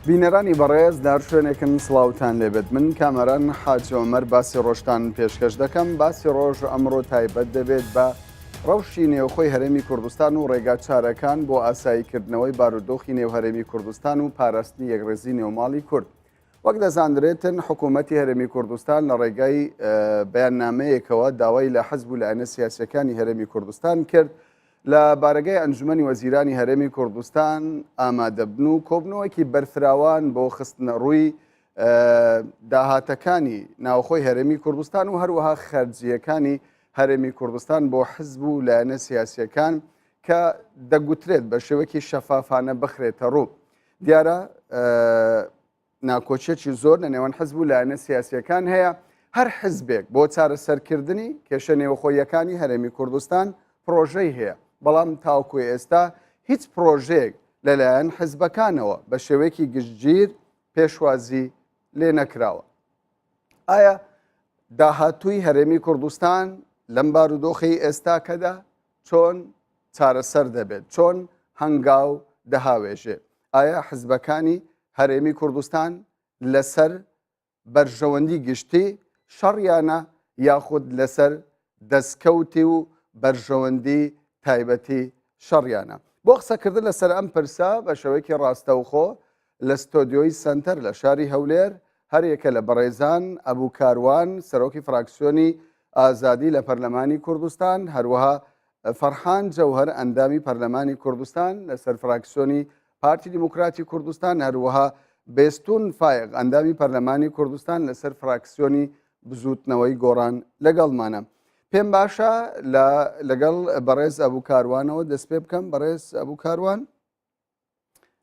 بینەرانی بەڕێز لە هەر شوێنێکن سڵاوتان لێبێت من کامەران حاجی عومەر باسی ڕۆژتان پێشکەش دەکەم باسی ڕۆژ ئەمڕۆ تایبەت دەبێت بە ڕەوشی نێوخۆی هەرێمی کوردستان و ڕێگا چارەکان بۆ ئاساییکردنەوەی بارودۆخی نێو هەرێمی کوردستان و پاراستنی یەکڕیزی نێوماڵی کورد. وەک دەزاندرێتن حکوومەتی هەرێمی کوردستان لە ڕێگای بەیاننامەیەکەوە داوای لە حزب و لایەنە سیاسیەکانی هەرێمی کوردستان کرد لە بارەگای ئەنجومەنی وەزیرانی هەرێمی کوردستان ئامادەبن و کۆبنەوەکی بەرفراوان بۆ خستنەڕووی داهاتەکانی ناوخۆی هەرێمی کوردستان و هەروەها خەرجییەکانی هەرێمی کوردستان بۆ حزب و لایەنە سیاسیەکان کە دەگوترێت بە شێوەکی شەفافانە بخرێتە ڕوو. دیارە ناکۆکیەکی زۆر لە نێوان حزب و لایەنە سیاسیەکان هەیە، هەر حزبێک بۆ چارەسەرکردنی کێشە نێوخۆییەکانی هەرێمی کوردستان پرۆژەی هەیە، بەڵام تاوەکو ئێستا هیچ پرۆژەیەک لەلایەن حزبەکانەوە بە شێوەیەکی گشتگیر پێشوازی لێ نەکراوە. ئایا داهاتووی هەرێمی کوردستان لەم بارودۆخەی ئێستاکەدا چۆن چارەسەر دەبێت، چۆن هەنگاو دەهاوێژێ؟ ئایا حزبەکانی هەرێمی کوردستان لەسەر بەرژەوەندی گشتی شەڕیانە یاخود لەسەر دەستکەوتی و بەرژەوەندی تایبەتی شەڕیانە؟ بۆ قسەکردن لەسەر ئەم پرسە بە شێوەیەکی ڕاستەوخۆ لە ستۆدیۆی سەنتەر لە شاری هەولێر هەریەکە لە بەڕێزان ئەبو کاروان سەرۆکی فراکسیۆنی ئازادی لە پەرلەمانی کوردستان، هەروەها فەرحان جەوهەر ئەندامی پەرلەمانی کوردستان لەسەر فراکسیۆنی پارتی دیموکراتی کوردستان، هەروەها بێستون فایق ئەندامی پەرلەمانی کوردستان لەسەر فراکسیۆنی بزووتنەوەی گۆڕان لەگەڵمانە. پێم باشە لەگەڵ بەڕێز ئەبوو کاروانەوە دەست پێ بکەم. بەڕێز ئەبوو کاروان،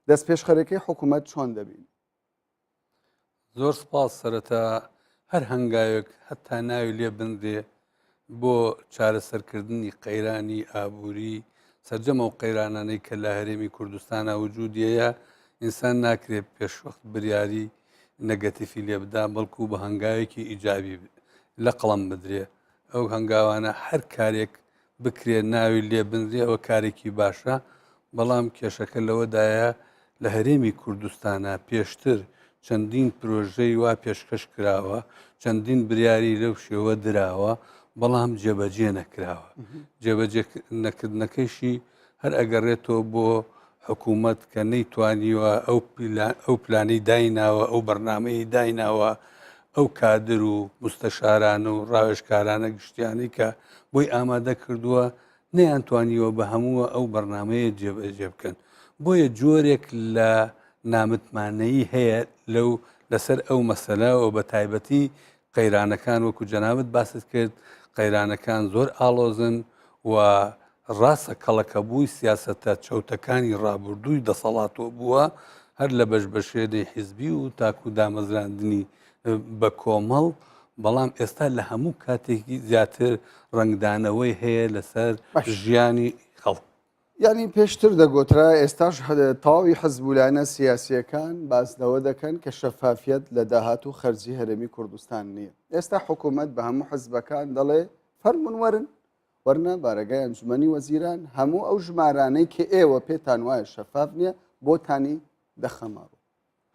دەستپێشخەرەکەی حکوومەت چۆن دەبین؟ زۆر سپاس سەرەتا هەر هەنگاوێک هەتا ناوی لێ بنرێ بۆ چارەسەرکردنی قەیرانی ئابووری سەرجەم ئەو قەیرانانەی کە لە هەرێمی کوردستانە وجودیەیە ئینسان ناکرێت پێشوەخت بریاری نەگەتیفی لێ بدا بەڵکو بە هەنگاوێکی ئیجابی لە قەڵەم بدرێ ئەو هەنگاوانە هەر کارێک بکرێت ناوی لێ بنرێ ئەوە کارێکی باشە، بەڵام کێشەکە لەوەدایە لە هەرێمی کوردستانا پێشتر چەندین پرۆژەی وا پێشکەش کراوە، چەندین بریاری لەو شێوە دراوە، بەڵام جێبەجێ نەکراوە. جێبەجێ نەکردنەکەیشی هەر ئەگەڕێتەوە بۆ حکوومەت کە نەیتوانیوە ئەو ئەو پلانەی دایناوە، ئەو بەرنامەی دایناوە، ئەو کادر و مستەشاران و ڕاوێژکارانە گشتیانەی کە بۆی ئامادە کردووە نەیانتوانیوە بە هەمووە ئەو بەرنامەیە جێبەجێ بکەن. بۆیە جۆرێک لە نامتمانەیی هەیە لەو لەسەر ئەو مەسەلە و بە تایبەتی قەیرانەکان وەکو جەنابت باست کرد قەیرانەکان زۆر ئاڵۆزن و ڕاستە کەڵەکەبووی سیاسەتە چەوتەکانی ڕابردووی دەسەڵاتەوە بووە هەر لە بەشبەشێنەی حیزبی و تاکو دامەزراندنی بە کۆمەڵ، بەڵام ئێستا لە هەموو کاتێکی زیاتر ڕەنگدانەوەی هەیە لەسەر ژیانی خەڵک. یانی پێشتر دەگۆترا ئێستاش تەواوی حزب و لایەنە سیاسییەکان باس لەوە دەکەن کە شەفافیەت لە داهات و خەرجی هەرێمی کوردستان نییە. ئێستا حکوومەت بە هەموو حزبەکان دەڵێ فەرموون وەرن وەرنە بارەگای ئەنجومەنی وەزیران هەموو ئەو ژمارانەی کە ئێوە پێتان وایە شەفاف نییە بۆتانی دەخەمە ڕوو.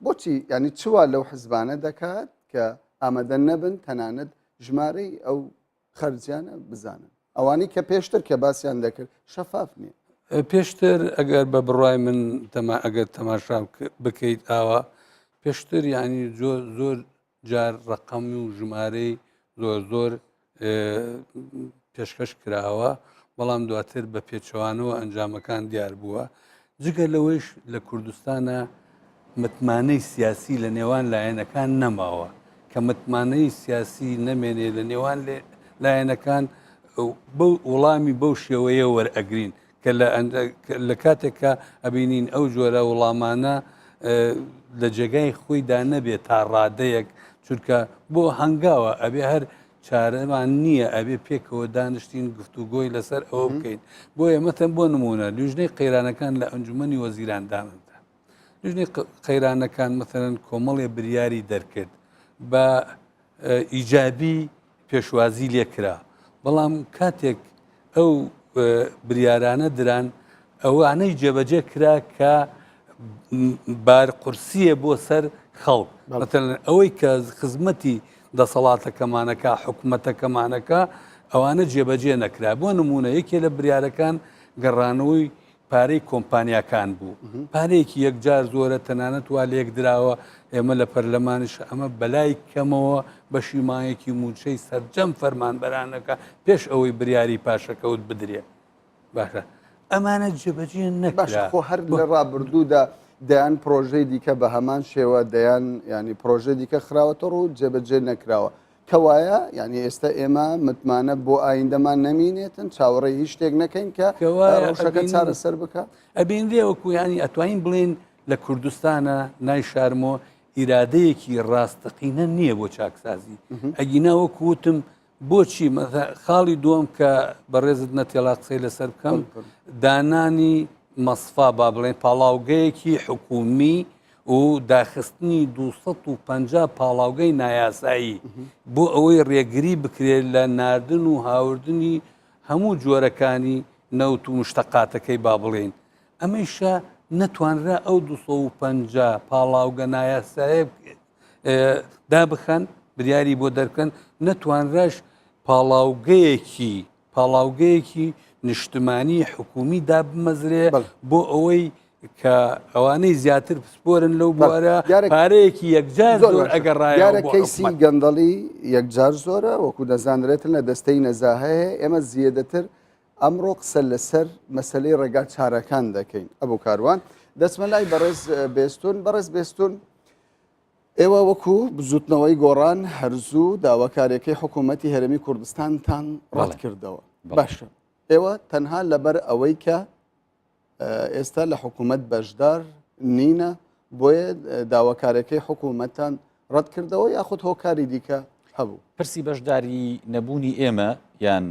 بۆچی یعنی چ وا لەو حزبانە دەکات کە ئامادە نەبن تەنانەت ژمارەی ئەو خەرجیانە بزانن ئەوانەی کە پێشتر کە باسیان دەکرد شەفاف نییە. پێشتر ئەگەر بە بڕای من تەما ئەگەر تەماشا بکەیت ئاوا پێشتر یعنی زۆر زۆر جار ڕەقەم و ژمارەی زۆر زۆر پێشکەش کراوە بەڵام دواتر بە پێچەوانەوە ئەنجامەکان دیار بووە جگە لەوەیش لە کوردستانە متمانەی سیاسی لە نێوان لایەنەکان نەماوە کە متمانەی سیاسی نەمێنێ لە نێوان لایەنەکان بەو وڵامی بەو شێوەیە وەرئەگرین کە لە کاتێک کە ئەبینین ئەو جۆرە وڵامانە لە جێگای خۆیدا نەبێت تا ڕادەیەک چونکە بۆ هەنگاوە ئەبێ هەر چارەمان نییە ئەبێ پێکەوە دانیشتین گفتوگۆی لەسەر ئەوە بکەین بۆیە مەتەن بۆ نمونە لیژنەی قەیرانەکان لە ئەنجومەنی وەزیران دامەزرا لیژنەی قەیرانەکان مەسەلەن کۆمەڵێ بریاری دەرکرد بە ئیجابی پێشوازی لێکرا بەڵام کاتێک ئەو بریارانە دران ئەوانەی جێبەجێ کرا کە بار قورسیە بۆ سەر خەڵک مەتەلەن ئەوەی کە خزمەتی دەسەڵاتەکەمانەکە حکومەتەکەمانەکە ئەوانە جێبەجێ نەکرا بۆ نمونە یەکێ لە بریارەکان گەڕانەوەی پارەی کۆمپانیاکان بوو پارەیەکی یەکجار زۆرە تەنانەت وا لێک دراوە ئێمە لە پەرلەمانیش ئەمە بەلای کەمەوە بەشی مانگێکی مووچەی سەرجەم فەرمانبەرانەکە پێش ئەوەی بریاری پاشەکەوت بدرێ باشە ئەمانە جێبەجێ نەکرا. خۆ هەر لە ڕابردوودا دەیان پرۆژەی دیکە بە هەمان شێوە دەیان ینی پرۆژەی دیکە خراوەتە ڕوو جێبەجێ نەکراوە کەوایە یعنی ئێستا ئێمە متمانە بۆ ئایندەمان نەمینێتن چاوەڕێی هیچ شتێک نەکەین کە ڕەوشەکە چارەسەر بکە ئەبینرێ وەکو ینی ئەتوانین بڵێن لە کوردستانە نایشارمۆ ئیرادەیەکی ڕاستەقینە نییە بۆ چاکسازی ئەگینا وەکو وتم بۆچی خاڵی دووەم کە بەڕێزت نەتێڵا قسەی لەسەر بکەم دانانی مەسفا با بڵێن پاڵاوگەیەکی حکومی و داخستنی 250 پاڵاوگەی نایاسایی بۆ ئەوەی ڕێگری بکرێت لە ناردن و هاوردنی هەموو جۆرەکانی نەوت و مشتەقاتەکەی با بڵێین ئەمەیشە نەتوانرا ئەو 250 پاڵاوگە نایاسایە دابخەن بریاری بۆ دەرکەن نەتوانراش پاڵاوگەیەکی پاڵاوگەیەکی نیشتمانی حکومی دابمەزرێ بۆ ئەوەی کە ئەوانەی زیاتر پسپۆرن لەو بوارە پارەیەکی یەکجار زۆر ئەگەر ڕایە کەیسی گەندەڵی یەکجار زۆرە وەکو دەزانرێتن لە دەستەی نەزاهەیە ئێمە زیێدەتر ئەمڕۆ قسە لەسەر مەسلەی ڕێگا چارەکان دەکەین ئەبوو کاروان دەچمە لای بەڕێز بێستون بەڕێز بێستون ئێوە وەکو بزوتنەوەی گۆڕان هەرزوو داواکاریەکەی حکوومەتی هەرێمی کوردستانتان ڕەت کردەوە باشە ئێوە تەنها لەبەر ئەوەی کە ئێستا لە حکوومەت بەشدار نینە بۆیە داواکارەکەی حکوومەتان ڕەت کردەوە یاخود هۆکاری دیکە هەبوو پرسی بەشداری نەبوونی ئێمە یان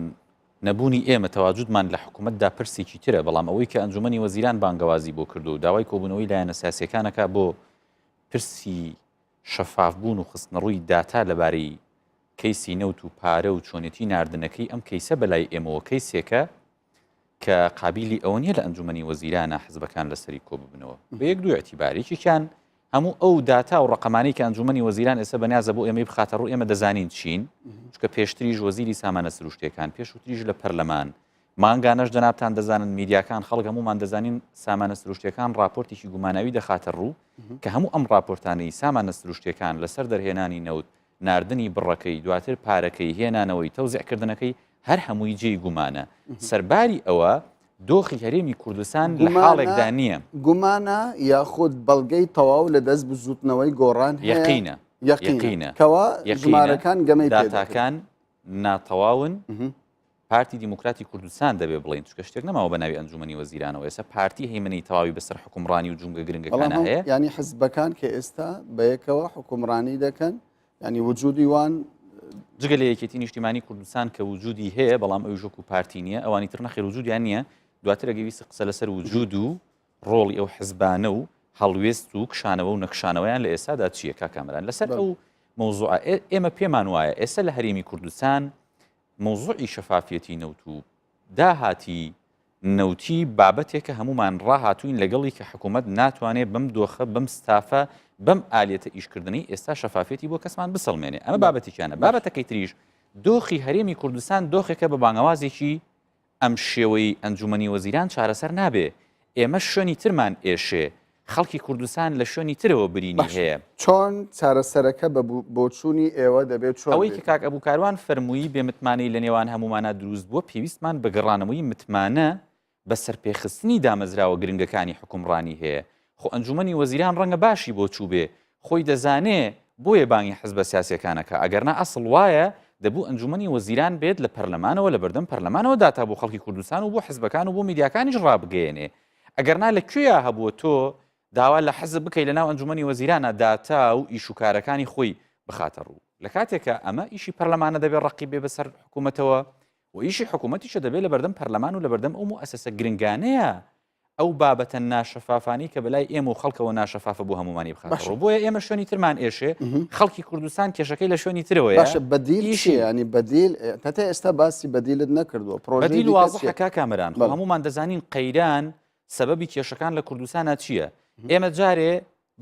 نەبوونی ئێمە تەواجودمان لە حکوومەتدا پرسێکی ترە بەڵام ئەوەی کە ئەنجومەنی وەزیران بانگەوازی بۆ کردو و داوای کۆبوونەوەی لایەنە سیاسیەکانەکە بۆ پرسی شەفافبوون و خستنەڕووی داتا لەبارەی کەیسی نەوت و پارە و چۆنێتی ناردنەکەی ئەم کەیسە بەلای ئێمەوە کەیسێکە کە قابیلی ئەوە نییە لە ئەنجومەنی وەزیرانە حزبەکان لەسەری کۆ ببنەوە بە یەک دوو اعتیبار یەکێکیان هەموو ئەو داتا و ڕقەمانەی کە ئەنجومەنی وەزیران ئێستا بەنیازە بۆ ئێمەی بخاتە ڕوو ئێمە دەزانین چین چونکە پێشتریش وەزیری سامانە سروشتیەکان پێشووتریش لە پەرلەمان مانگانەش جەنابتان دەزانن میدیاکان خەڵک هەمومان دەزانین سامانە سروشتیەکان راپۆرتێکی گوماناوی دەخاتە ڕوو کە هەموو ئەم راپۆرتانەی سامانە سروشتیەکان لەسەر دەرهێنانی نەوت ناردنی بڕەکەی دواتر پارەکەی هێنانەوەی تەوزیعکردنەکەی هەر هەمووی جێی گومانە سەرباری ئەوە دۆخی هەرێمی کوردستان لە حاڵێکدا نییە گومانە یاخود بەڵگەی تەواو لە دەست بزوتنەوەی گۆڕان یەقینە یەقینە کەوا ژمارەکان گەمەی داتاکان ناتەواون پارتی دیموکراتی کوردستان دەبێ بڵێین چونکە شتێک نەماوە بە ناوی ئەنجومەنی وەزیرانەوە ئێستا پارتی هەیمنەی تەواوی بەسەر حکومڕانی و جومگە گرنگەکانە هەیە ینی حزبەکان کە ئێستا بەیەکەوە حکومڕانی دەکەن ینی وجودی وان جگە لە یەکێتی نیشتیمانی کوردستان کە وجودی هەیە بەڵام ئەویش وەکو پارتی نییە ئەوانی تر نەخێر وجودیان نییە دواتر ئەگەر ویستی قسە لەسەر وجود و ڕۆڵی ئەو حزبانە و هەڵوێست و کشانەوە و نەکشانەوەیان لە ئێستادا چییە کاک کامەران لەسەر ئەو مەوزوعە ئێمە پێمان وایە ئێستا لە هەرێمی کوردستان مەوزوعی شەفافیەتی نەوت و داهاتی نەوتی بابەتێکە هەمومان ڕاهاتوین لەگەڵی کە حکوومەت ناتوانێت بەم دۆخە بەم ستافە بەم ئالیەتە ئیشکردنەی ئێستا شەفافیەتی بۆ کەسمان بسەڵمێنێ ئەمە بابەتێکیانە بابەتەکەی تریش دۆخی هەرێمی کوردستان دۆخێکە بە بانگەوازێکی ئەم شێوەی ئەنجومەنی وەزیران چارەسەر نابێ، ئێمەش شوێنی ترمان ئێشێ، خەڵکی کوردستان لە شوێنی ترەوە برینی باشە هەیە. چۆن چارەسەرەکە بە بۆچوونی ئێوە دەبێت چۆن ئەوەی کە بێت؟ کاک ئەبو کاروان فەرمووی بێ متمانەی لە نێوان هەموومانا دروست بووە، پێویستمان بە گەڕانەوەی متمانە بە سەرپێخستنی دامەزراوە گرنگەکانی حوکمڕانی هەیە. خۆ ئەنجومەنی وەزیران ڕەنگە باشی بۆ چووبێ، خۆی دەزانێ بۆیە بانگی حزبە سیاسیەکان ئەکا، ئەگەرنا ئەسڵ وایە دەبوو ئەنجومەنی وەزیران بێت لە پەرلەمانەوە لە بەردەم پەرلەمانەوە داتا بۆ خەڵکی کوردستان و بۆ حزبەکان و بۆ میدیاکانیش ڕابگەیەنێ، ئەگەرنا لە کوێیا هەبووە تۆ داوا لە حزب بکەی لەناو ئەنجومەنی وەزیرانا داتا و ئیش و کارەکانی خۆی بخاتە ڕوو، لە کاتێکا ئەمە ئیشی پەرلەمانە دەبێ ڕەقیب بێ بەسەر حکومەتەوە و ئیشی حکومەتیشە دەبێ لەبەردەم پەرلەمان و لەبەردەم ئەو موئەسەسە گرنگانەیە ئەو بابەتە ناشەفافانەی کە بەلای ئێمە و خەڵکەوە ناشەفافە بۆ هەمومانی بخاتە باشە. ڕوو بۆیە ئێمە شوێنی ترمان ئێشێ خەڵکی کوردستان کێشەکەی لە شوێنی ترەوەیە باشە بەدیل ئیشی چییە ینی بەدیل تا ئێستا باسی بەدیلت نەکردووە پرۆژەی بەدیل دیکە وازحە چییە کاک کامەران خۆ بەڵێ. هەمومان دەزانین قەیران سەبەبی کێشەکان لە کوردستانا چییە؟ ئێمە جارێ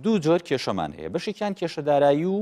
دوو جۆر کێشەمان هەیە بەشێکیان کێشەدارایی و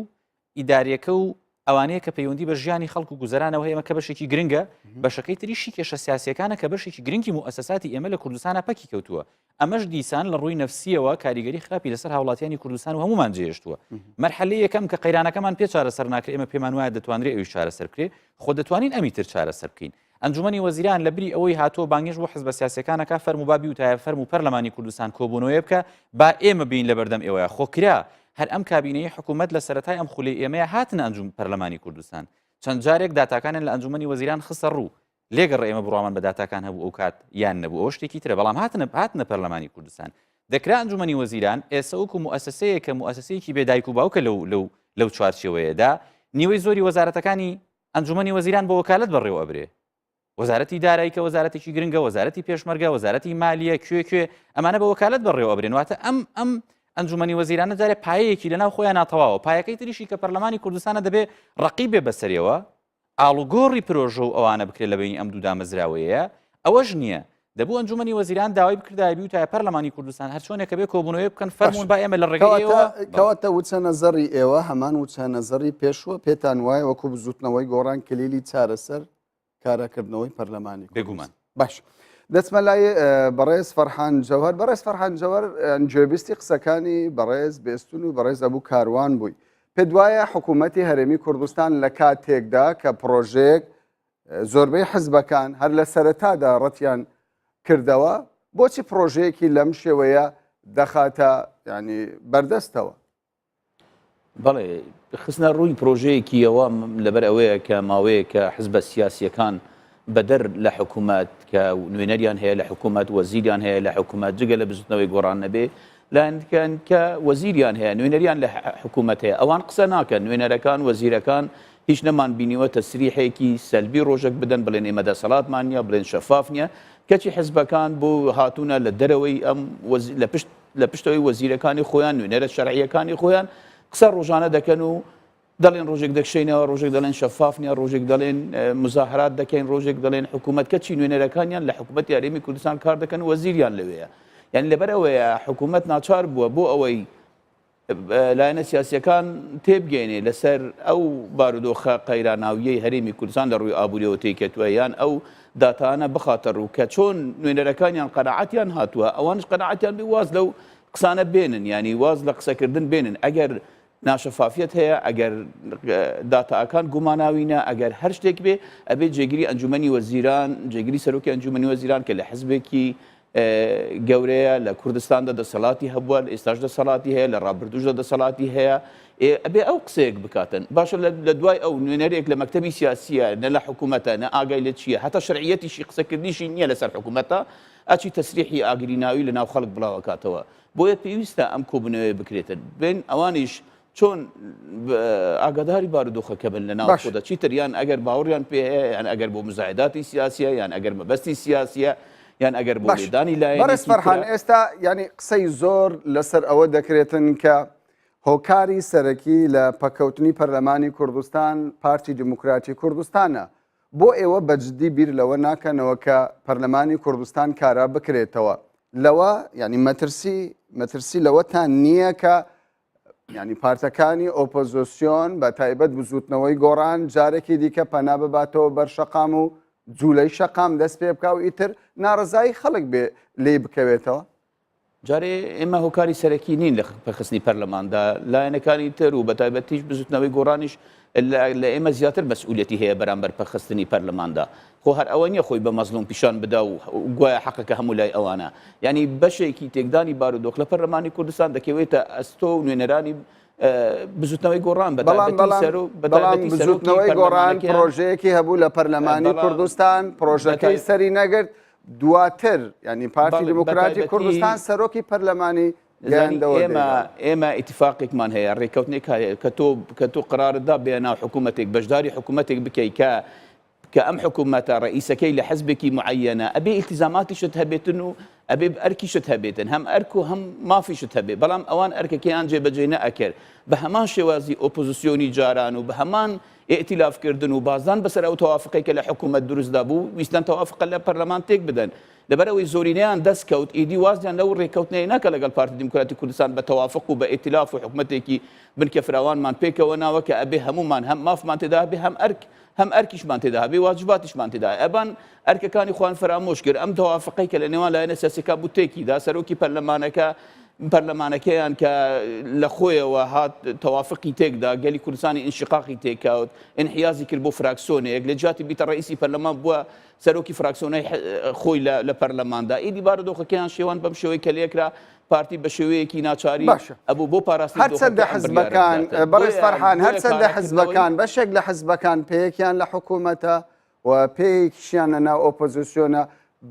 ئیداریەکە و ئەوانەیە کە پەیوەندی بە ژیانی خەڵک و گوزەرانەوە هەیە کە بەشێکی گرنگە بەشەکەی تریشی کێشە سیاسیەکانە کە بەشێکی گرنگی موئەسەساتی ئێمە لە کوردستانە پەکی کەوتووە ئەمەش دیسان لە ڕووی نەفسیەوە کاریگەری خراپی لەسەر هاوڵاتیانی کوردستان و هەمومان جێهێشتووە مەرحەلەی یەکەم کە قەیرانەکەمان پێ چارەسەر ناکرێ ئێمە پێمان وایە دەتوانرێ ئەویش چارەسەر بکرێ خۆ دەتوانین ئەمی تر چارەسەر بکەین ئەنجومەنی وەزیران لە بری ئەوەی هاتووە بانگێشت بۆ حزبە سیاسیەکان ئەکا فەرموو با بیوتایە فەرموو پەرلەمانی کوردستان کۆبوونەوەیە بکە با ئێمە بین لەبەردەم ئێوەیا خۆ کرا هەر ئەم کابینەی حکوومەت لە سەرەتای ئەم خولەی ئێمەیە هاتنە ئەنجوم پەرلەمانی کوردستان چەند جارێک داتاکانیان لە ئەنجومەنی وەزیران خستە ڕوو لێگەڕێ ئێمە بڕوامان بە داتاکان هەبوو ئەو کات یان نەبوو ئەوە شتێکی ترە بەڵام هاتنە هاتنە پەرلەمانی کوردستان دەکرا ئەنجومەنی وەزیران ئێستا وەکو موئەسەسەیە کە موئەسەسەیەکی بێ دایک و باوکە لەو لەو لەو چوارچێوەیەدا نیوەی زۆری وەزارەتەکانی ئەنجومەنی وەزیران بە وەکالەت بەڕێوە ئەبرێ. وەزارەتی دارایی کە وەزارەتێکی گرنگە، وەزارەتی پێشمەرگە، وەزارەتی مالیە، کوێ کوێ، ئەمانە بە وەکالەت بەڕێوە ئەبرێن. واتە ئەم ئەم ئەنجومەنی وەزیرانە جارێ پایەیەکی لەناو خۆیان ناتەواوە، پایەکەی تریشی کە پەرلەمانی کوردستانە دەبێ ڕەقیب بێ بەسەریەوە، ئاڵوگۆڕی پرۆژە و ئەوانە بکرێت لە بەینی ئەم دوو دامەزراوەیە، ئەوەش نییە. دەبوو ئەنجومەنی وەزیران داوای بکردایە بیوتایە پەرلەمانی کوردستان هەرچۆنێک کە بێ کۆبوونەوەیەک بکەن فەرموون با ئێمە لە ڕێگەی ئێوە کەواتە وچە نەزەڕی ئێوە هەمان وچە نەزەڕی پێشووە پێتان وایە وەکو بزوتنەوەی گۆڕان کلیلی چارەسەر کاراکردنەوەی پەرلەمانی بێگومان باش دەچمە لای بەڕێز فەرحان جەوهر بەڕێز فەرحان جەوهر گوێبیستی قسەکانی بەڕێز بێستون و بەڕێز ئەبوو کاروان بووی پێت وایە حکوومەتی هەرێمی کوردستان لە کاتێکدا کە پرۆژەیەک زۆربەی حزبەکان هەر لە سەرەتادا ڕەتیان کردەوە، بۆچی پڕۆژەیەکی لەم شێوەیە دەخاتە ینی بەردەستەوە؟ بەڵێ خستنە ڕووی پرۆژەیەکی ئەوە لەبەر ئەوەیە کە ماوەیەکە حزبە سیاسیەکان بەدەر لە حکوومەت کە نوێنەریان هەیە لە حکوومەت وەزیریان هەیە لە حکوومەت جگە لە بزوتنەوەی گۆڕان نەبێ لایەنەکان کە وەزیریان هەیە نوێنەریان لە حکوومەت هەیە ئەوان قسە ناکەن نوێنەرەکان وەزیرەکان هیچ نەمان بینیوە تەسریحێکی سەلبی ڕۆژێک بدەن بڵێن ئێمە دەسەڵاتمان نییە بڵێن شەفاف نییە کەچی حزبەکان بۆ هاتوونە لە دەرەوەی ئەم لە پشت لە پشتەوەی وەزیرەکانی خۆیان نوێنەرە شەرعیەکانی خۆیان قسە ڕۆژانە دەکەن و دەڵێن ڕۆژێک دەکشینەوە ڕۆژێک دەڵێن شەفاف نیە ڕۆژێک دەڵێن مزاهرات دەکەین ڕۆژێک دەڵێن حکوومەت کەچی نوێنەرەکانیان لە حکوومەت یاریمی کوردستان کار دەکەن وەزیریان لەوەیە یعنی لەبەر ئەوەیە حکوومەت ناچار بووە بۆ ئەوەی لایەنە سیاسیەکان تێبگەینێ لەسەر ئەو بارودۆخە قەیراناویەی هەرێمی کوردستان لە ڕووی ئابووریەوە تێکەتووە یان ئەو داتانە بخاتە ڕوو کە چۆن نوێنەرەکانیان قەناعەتیان هاتووە ئەوانش قەناعەتیان بێ واز لەو قسانە بێنن ینی واز لە قسەکردن بێنن ئەگەر ناشەفافیەت هەیە ئەگەر داتاکان گوماناوینە ئەگەر هەر شتێک بێ ئەبێ جێگری ئەنجومەنی وەزیران جێگری سەرۆکی ئەنجومەنی وەزیران کە لە حزبێکی گەورەیە لە کوردستاندا دەسەڵاتی هەبووە لە ئێستاش دەسەڵاتی هەیە لە ڕابردووشدا دەسەڵاتی هەیە ئەبێ ئەو قسەیەک بکاتن باشە لە دوای ئەو نوێنەرێک لە مەکتەبی سیاسیە نە لە حکوومەتە نە ئاگای لە چییە هەتا شەرعیەتیشی قسەکردنیشی نییە لەسەر حکوومەتە ئەچی تەسریحی ئاگریناوی لە ناو خەڵک بڵاوەکاتەوە بۆیە پێویستە ئەم کۆبوونەوەیە بکرێتن بێن ئەوانیش چۆن ئاگاداری بارودۆخەکە بن لە ناو خۆدا چیتر یان ئەگەر باوەڕیان پێ هەیە یان ئەگەر بۆ مزایداتی سیاسیە یان ئەگەر مەبەستی سیاسیە یان ئەگەر بۆ لێدانی لایەنێکی بەڕێز فەرحان ئێستا ینی قسەی زۆر لەسەر ئەوە دەکرێتن کە هۆکاری سەرەکی لە پەکەوتنی پەرلەمانی کوردستان پارتی دیموکراتی کوردستانە بۆ ئێوە بەجددی بیر لەوە ناکەنەوە کە پەرلەمانی کوردستان کارا بکرێتەوە لەوە ینی مەترسی مەترسی لەوەتان نییە کە یانی پارتەکانی ئۆپۆزۆسیۆن بە تایبەت بزوتنەوەی گۆڕان جارێکی دیکە پەنا بباتەوە بەر شەقام و جوولەی شەقام دەست پێ بکا و ئیتر ناڕەزایی خەڵک بێ لێی بکەوێتەوە؟ جارێ ئێمە هۆکاری سەرەکی نین لە پەکخستنی پەرلەماندا، لایەنەکانی تر و بەتایبەتیش بزوتنەوەی گۆڕانیش لە ئێمە زیاتر مەسئولیەتی هەیە بەرامبەر پەکخستنی پەرلەماندا. خۆ هەر ئەوە نیە خۆی بە مەزڵوم پیشان بدا و گوایە حەقەکە هەموو لای ئەوانە. یانی بەشێکی تێکدانی بارودۆخ لە پەرلەمانی کوردستان دەکەوێتە ئەستۆ و نوێنەرانی بزوتنەوەی گۆڕان بە بەڵام بەڵام بزوتنەوەی گۆڕان پرۆژەیەکی هەبوو لە پەرلەمانی کوردستان پرۆژەکەی سەری نەگرت دواتر ینی پارتی دیموکراتی کوردستان سەرۆکی پەرلەمانی گەیاندەوە ئێمە ئێمە ئیتفاقێکمان هەیە ڕێککەوتنێک هەیە کە تۆ کە تۆ قرارت دا بێ ناو حکوومەتێک بەشداری حکوومەتێک بکەی کە کە ئەم حکوومەتە ڕئیسەکەی لە حزبێکی معەنە ئەبێ ئیلتیزاماتیشت هەبێتن و ئەبێ ئەرکیشت هەبێتن هەم ئەرک و هەم مافیشت هەبێ بەڵام ئەوان ئەرکەکەیان جێبەجێ نەئەکرد. بە هەمان شێوازی ئۆپۆزیسیۆنی جاران و بە هەمان ئیئتیلاف کردن و بازدان بەسەر ئەو تەوافقەی کە لە حکوومەت دروستدا بوو، ویستیان تەوافقە لە پەرلەمان تێک بدەن. لەبەر ئەوەی زۆرینەیان دەست کەوت، ئیدی وازیان لەو رێککەوتنە هێنا کە لەگەڵ پارتی دیموکراتی کوردستان بە تەوافق و بە ئیئتیلاف و حکومەتێکی بنکە فراوانمان پێکەوە ناوە کە ئەبێ هەموومان هەم مافمان تێدا هەبێ هەم ئەرک هەم ئەرکیشمان تێدا هەبێ واجباتیشمان تێدا هەیە. ئەبان ئەرکەکانی خۆیان فەرامۆش کرد. ئەم تەوافقەی کە لە نێوان لایەنە سیاسیەکان بوو تێکی دا. سەرۆکی پەرلەمانەکە پەرلەمانەکەیان کە لە خۆیەوە هات تەوافقی تێکدا، گەلی کوردستانی ئینشقاقی تێکەوت، ئینحیازی کرد بۆ فراکسۆنێک، لە جیاتی بیتە ڕئیسی پەرلەمان بووە سەرۆکی فراکسۆنەی خۆی لە پەرلەماندا. ئیدی بارودۆخەکەیان شێوان بەم شێوەی کە لێکرا، پارتی بە شێوەیەکی ناچاری باشە ئەبوو بۆ پاراستنی هەرچەندە دۆخەکە ئەم بڕیارە حزبەکان بداتن. بەڕێز بۆیە فەرحان بۆیە هەرچەندە کارەکردنەوەی حزبەکان بەشێک لە حزبەکان پێیەکیان لە حکوومەتە و پێیەکیشیان لە ناو ئۆپۆزیسیۆنە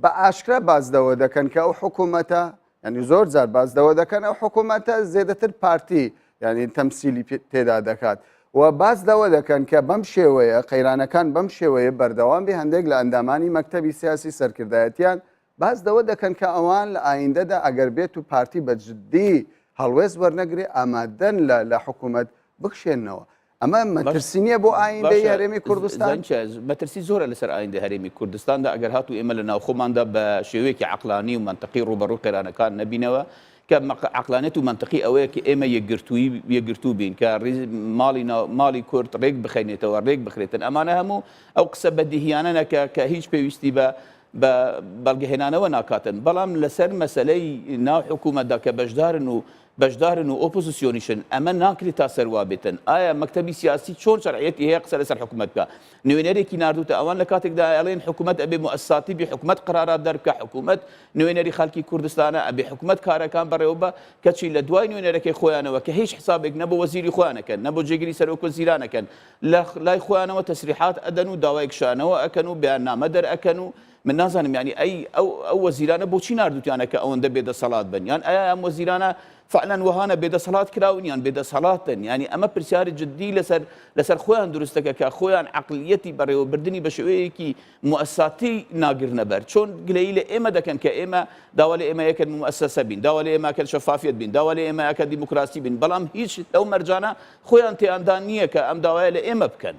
بە ئاشکرا باس لەوە دەکەن کە ئەو حکوومەتە یعنی زۆر جار باس لەوە دەکەن ئەو حکوومەتە زێدەتر پارتی یعنی تەمسیلی تێدا دەکات و باس لەوە دەکەن کە بەم شێوەیە قەیرانەکان بەم شێوەیە بەردەوام بێ هەندێک لە ئەندامانی مەکتەبی سیاسی سەرکردایەتیان باس لەوە دەکەن کە ئەوان لە ئایندەدا ئەگەر بێت و پارتی بە جددی هەڵوێست وەرنەگرێ ئامادەن لە لە حکوومەت بکشێنەوە. ئەمە مەترسی نییە بۆ ئایندەی هەرێمی کوردستان؟ مەترسی زۆرە لەسەر ئایندەی هەرێمی کوردستاندا ئەگەر هاتوو ئێمە لە ناوخۆماندا بە شێوەیەکی عەقڵانی و مەنتقی ڕووبەڕووی قەیرانەکان نەبینەوە کە عەقڵانیەت و مەنتقی ئەوەیە کە ئێمە یەکگرتوویی یەکگرتوو بین کە ماڵی ماڵی کورد ڕێک بخەینێتەوە ڕێک بخرێتن ئەمانە هەموو ئەو قسە بەدیهیانە نەکە کە هیچ پێویستی بە بە بەڵگەهێنانەوە ناکاتن، بەڵام لەسەر مەسەلەی ناو حکوومەتدا کە بەشدارن و بەشدارن و ئۆپۆزسیۆنیشن، ئەمە ناکرێت تا سەر وا بێتن. ئایا مەکتەبی سیاسی چۆن شەرعیەتی هەیە قسە لەسەر حکوومەت بکا؟ نوێنەرێکی ناردووتە ئەوان لە کاتێکدا ئەڵێن حکوومەت ئەبێ موئەسساتی بی، حکوومەت قەرارات دەربکا، حکوومەت نوێنەری خەڵکی کوردستانە، ئەبێ حکوومەت کارەکان بەڕێوە ببا، کەچی لە دوای نوێنەرەکەی خۆیانەوە کە هیچ حسابێک نە بۆ وەزیری خۆیان ئەکەن، نە بۆ جێگری سەرۆکوەزیران ئەکەن، لە لای خۆیانەوە تەسریحات ئەدەن و داوای کشانەوە ئەکەن و بەیاننامە دەرئەکەن و من نازانم یانی ئەی ئەو ئەو وەزیرانە بۆچی ناردوتیانە کە ئەوەندە بێدەسەڵات بن یان ئایا ئەم وەزیرانە فعلا وەهانە بێدەسەڵات کراون یان بێدەسەڵاتن یانی ئەمە پرسیاری جدی لەسەر لەسەر خۆیان دروستەکە کە خۆیان عقلیەتی بەڕێوەبردننی بە شێوەیەکی موساتی ناگرنە بەر چۆن گلەیی لە ئێمە دەکەن کە ئێمە داوا لە ئێمە یەکەن موسەسە بین داوا لە ئێمە کە شەفافیت بین داوا لە ئێمە کە دیموکراسی بین بەڵام هیچ لەو مەرجانە خۆیان تێیاندا نییە کە ئەم داوایە لە ئێمە بکەن.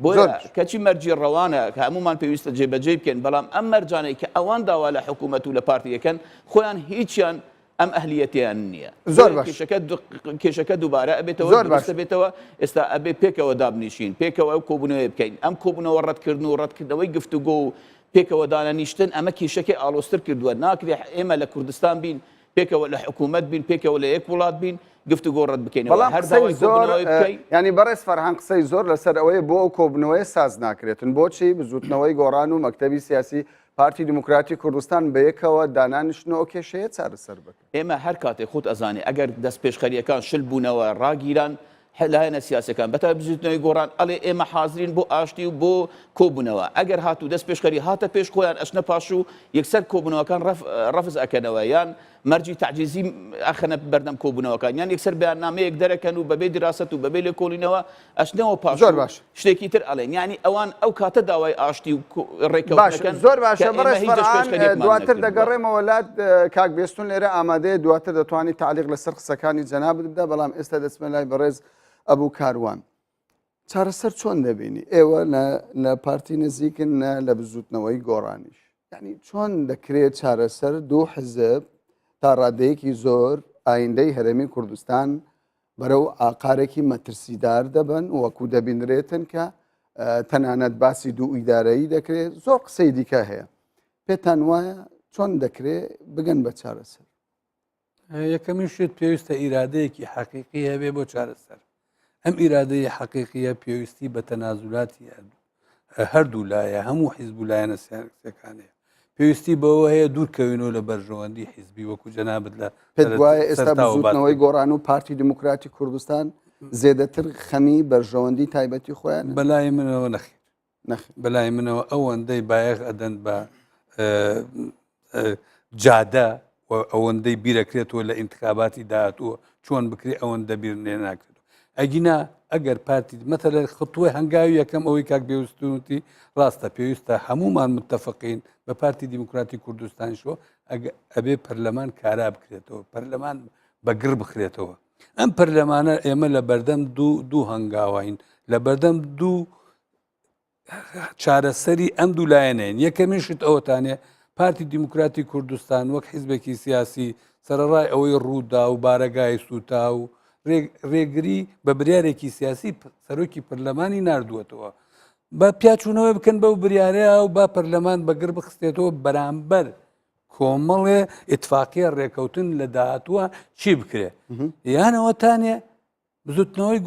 بۆیە کەچی مەرجی ڕەوانە کە هەمومان پێویستە جێبەجێی بکەین، بەڵام ئەم مەرجانەی کە ئەوان داوا لە حکوومەت و لە پارتی دەکەن، خۆیان هیچیان ئەم ئەهلیەتەیان نییە. زۆر باش. کێشەکە کێشەکە دووبارە ئەبێتەوە، زۆر باش. دروست ئەبێتەوە. ئێستا ئەبێ پێکەوە دابنیشین، پێکەوە ئەو کۆبوونەوەیە بکەین. ئەم کۆبوونەوە ڕەتکردن و ڕەتکردنەوەی گفتوگۆ و پێکەوە دانەنیشتن، ئەمە کێشەکەی ئاڵۆزتر کردووە. ناکرێ ئێمە لە کوردستان بین، پێکەوە لە حکوومەت بین، پێکەوە لە یەک وڵات بین، گفتوگۆ ڕەت بکەینەوە. بەڵام هەر قسەی داوای زۆر کۆبوونەوەی بکەی. یانی بەڕێز فەرهەنگ قسەی زۆر لەسەر ئەوەیە بۆ ئەو کۆبوونەوەیە ساز ناکرێتن بۆچی بزووتنەوەی گۆڕان و مەکتەبی سیاسی پارتی دیموکراتی کوردستان بەیەکەوە دانانیشن و ئەو کێشەیە چارەسەر بکەن؟ ئێمە هەر کاتێک خۆت ئەزانی ئەگەر دەستپێشخەرییەکان شل بوونەوە ڕاگیران، لایەنە سیاسیەکان بەتایبەت بزوتنەوەی گۆڕان ئەڵێ ئێمە حازرین بۆ ئاشتی و بۆ کۆبوونەوە ئەگەر هاتوو دەست پێشخەری هاتە پێش خۆیان ئەچنە پاش و یەکسەر کۆبوونەوەکان ڕەفز ئەکەنەوە یان مەرجی تەعجیزی ئەخەنە بەردەم کۆبوونەوەکان یان یەکسەر بەیاننامەیەک دەرەکەن و بەبێ دیراسەت و بەبێ لێکۆڵینەوە ئەچنەوە پاش زۆر باش شتێکی تر ئەڵێن یانی ئەوان ئەو کاتە داوای ئاشتی و ڕێکەوتن ئەکەن زۆر باشە بەڕێز فەرهان دواتر دەگەڕێمەوە لات کاک بێستون لێرە ئامادەیە دواتر دەتوانانی تعلیق لەسەر قسەکانی جەنابت بدە بەڵام ئێستا دەچمە لای بەڕێز ئەبوو کاروان چارەسەر چۆن دەبینی ئێوە لە پارتی نزیکن نە لە بزوتنەوەی گۆڕانیش یعنی چۆن دەکرێت چارەسەر دوو حزب تا ڕادەیەکی زۆر ئایندەی هەرێمی کوردستان بەرەو ئاقارێکی مەترسیدار دەبەن وەکو دەبینرێتن کە تەنانەت باسی دوو ئیدارەیی دەکرێت زۆر قسەی دیکە هەیە پێتان وایە چۆن دەکرێت بگەن بە چارەسەر؟ یەکەمین شت پێویستە ئیرادەیەکی حەقیقی هەبێ بۆ چارەسەر ئەم ئیرادەی حەقیقیە پێویستی بە تەنازولاتی هەردوو لایە هەموو حیزب و لایەنە سیاسیەکانەیە پێویستی بەوە هەیە دوورکەوینەوە لە بەرژەوەندی حیزبی وەکو جەنابت لە پێت وایە ئێستا بزوتنەوەی گۆڕان و پارتی دیموکراتی کوردستان زێدەتر خەمی بەرژەوەندی تایبەتی خۆیان بەلای منەوە نەخێر نەخێر بەلای منەوە ئەوەندەی بایەخ ئەدەن بە جادە و ئەوەندەی بیرەکرێتەوە لە ئینتخاباتی داهاتووە چۆن بکرێ ئەوەندە بیر لێ ناکرێت ئەگینا ئەگەر پارتی مەتەلە خطوە هەنگاوی یەکەم ئەوەی کاک بێوستونتی ڕاستە پێویستە هەمومان متفقین بە پارتی دیموکراتی کوردستانیشەوە ئەبێ پەرلەمان کارا بکرێتەوە پەرلەمان بە گڕ بخرێتەوە. ئەم پەرلەمانە ئێمە لە بەردەم دوو دوو هەنگاوین لە بەردەم دوو چارەسەری ئەم دوو لایەنەین یەکەمین شت ئەوەتانێ پارتی دیموکراتی کوردستان وەک حیزبێکی سیاسی سەرەڕای ئەوەی ڕوودا و بارەگای سووتا و ڕێگری بە بریارێکی سیاسی سەرۆکی پەرلەمانی نردووەتەوە بە پیاچوونەوە بکەن بەو بریارەیە و با پەرلەمان بەگەر بخستێتەوە بەرامبەر کۆمەڵێ ئیتفاقیە ڕێکەوتن لە داهاتووە چی بکرێ یانەوەتانێ بزوتنەوەی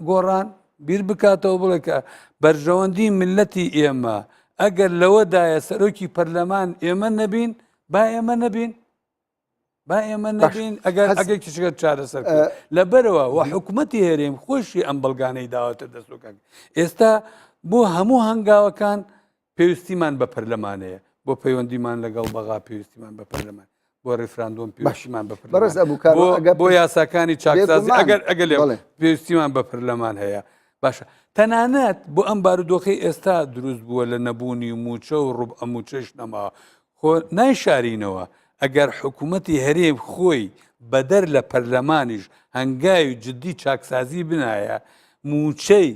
گۆڕان بیر بکاتەوە بڵێ کە بەرژەوەندی ملەتی ئێمە ئەگەر لەوەدایە سەرۆکی پەرلەمان ئێمە نەبین با ئێمە نەبین با ئێمە نەبین ئەگەر ئەگەر کیشەکە چارەسەر لەبەرەوە و حکوومەتی هەرێم خۆشی ئەم بەڵگانەی داوەتە دەستۆکان ئێستا بۆ هەموو هەنگاوەکان پێویستیمان بە پەرلەمانەیە بۆ پەیوەندیمان لەگەڵ بەغا پێویستیمان بە پەرلەمان بۆ ڕیفراندۆم پێویستیمان بە بەڕێز ئەبوکار بۆ یاساکانی چاکسازی ئەگەر ئەگەر لێ پێویستیمان بە پەرلەمان هەیە باشە تەنانەت بۆ ئەم بارودۆخی ئێستا دروست بووە لە نەبوونی موچە و ڕوب ئەموچەش نەماوە خۆ نایشارینەوە ئەگەر حکوومەتی هەرێم خۆی بەدەر لە پەرلەمانیش هەنگاوی جددی چاکسازی بنایە موچەی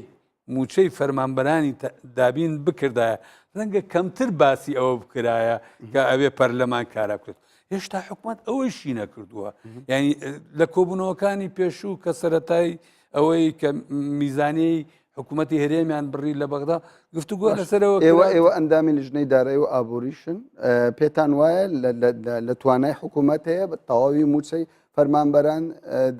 مووچەی فەرمانبەرانی دابین بکردایە ڕەنگە کەمتر باسی ئەوە بکرایە کە ئەوێ پەرلەمان کارا بکرێت هێشتا حکومت ئەوەیشی نەکردووە یعنی لە کۆبوونەوەکانی پێشوو کە سەتای ئەوەی کە میزانەی حکوومەتتی هەرێمیان بڕی لە بەغدا گفتوگۆ لەسەرەوە ئێوە ئێوە ئەندامی لیژنەی دارایی و ئابووریشن پێتان وایە لە توانای حکوومەت هەیە بە تەواوی مووچەی فەرمانبەران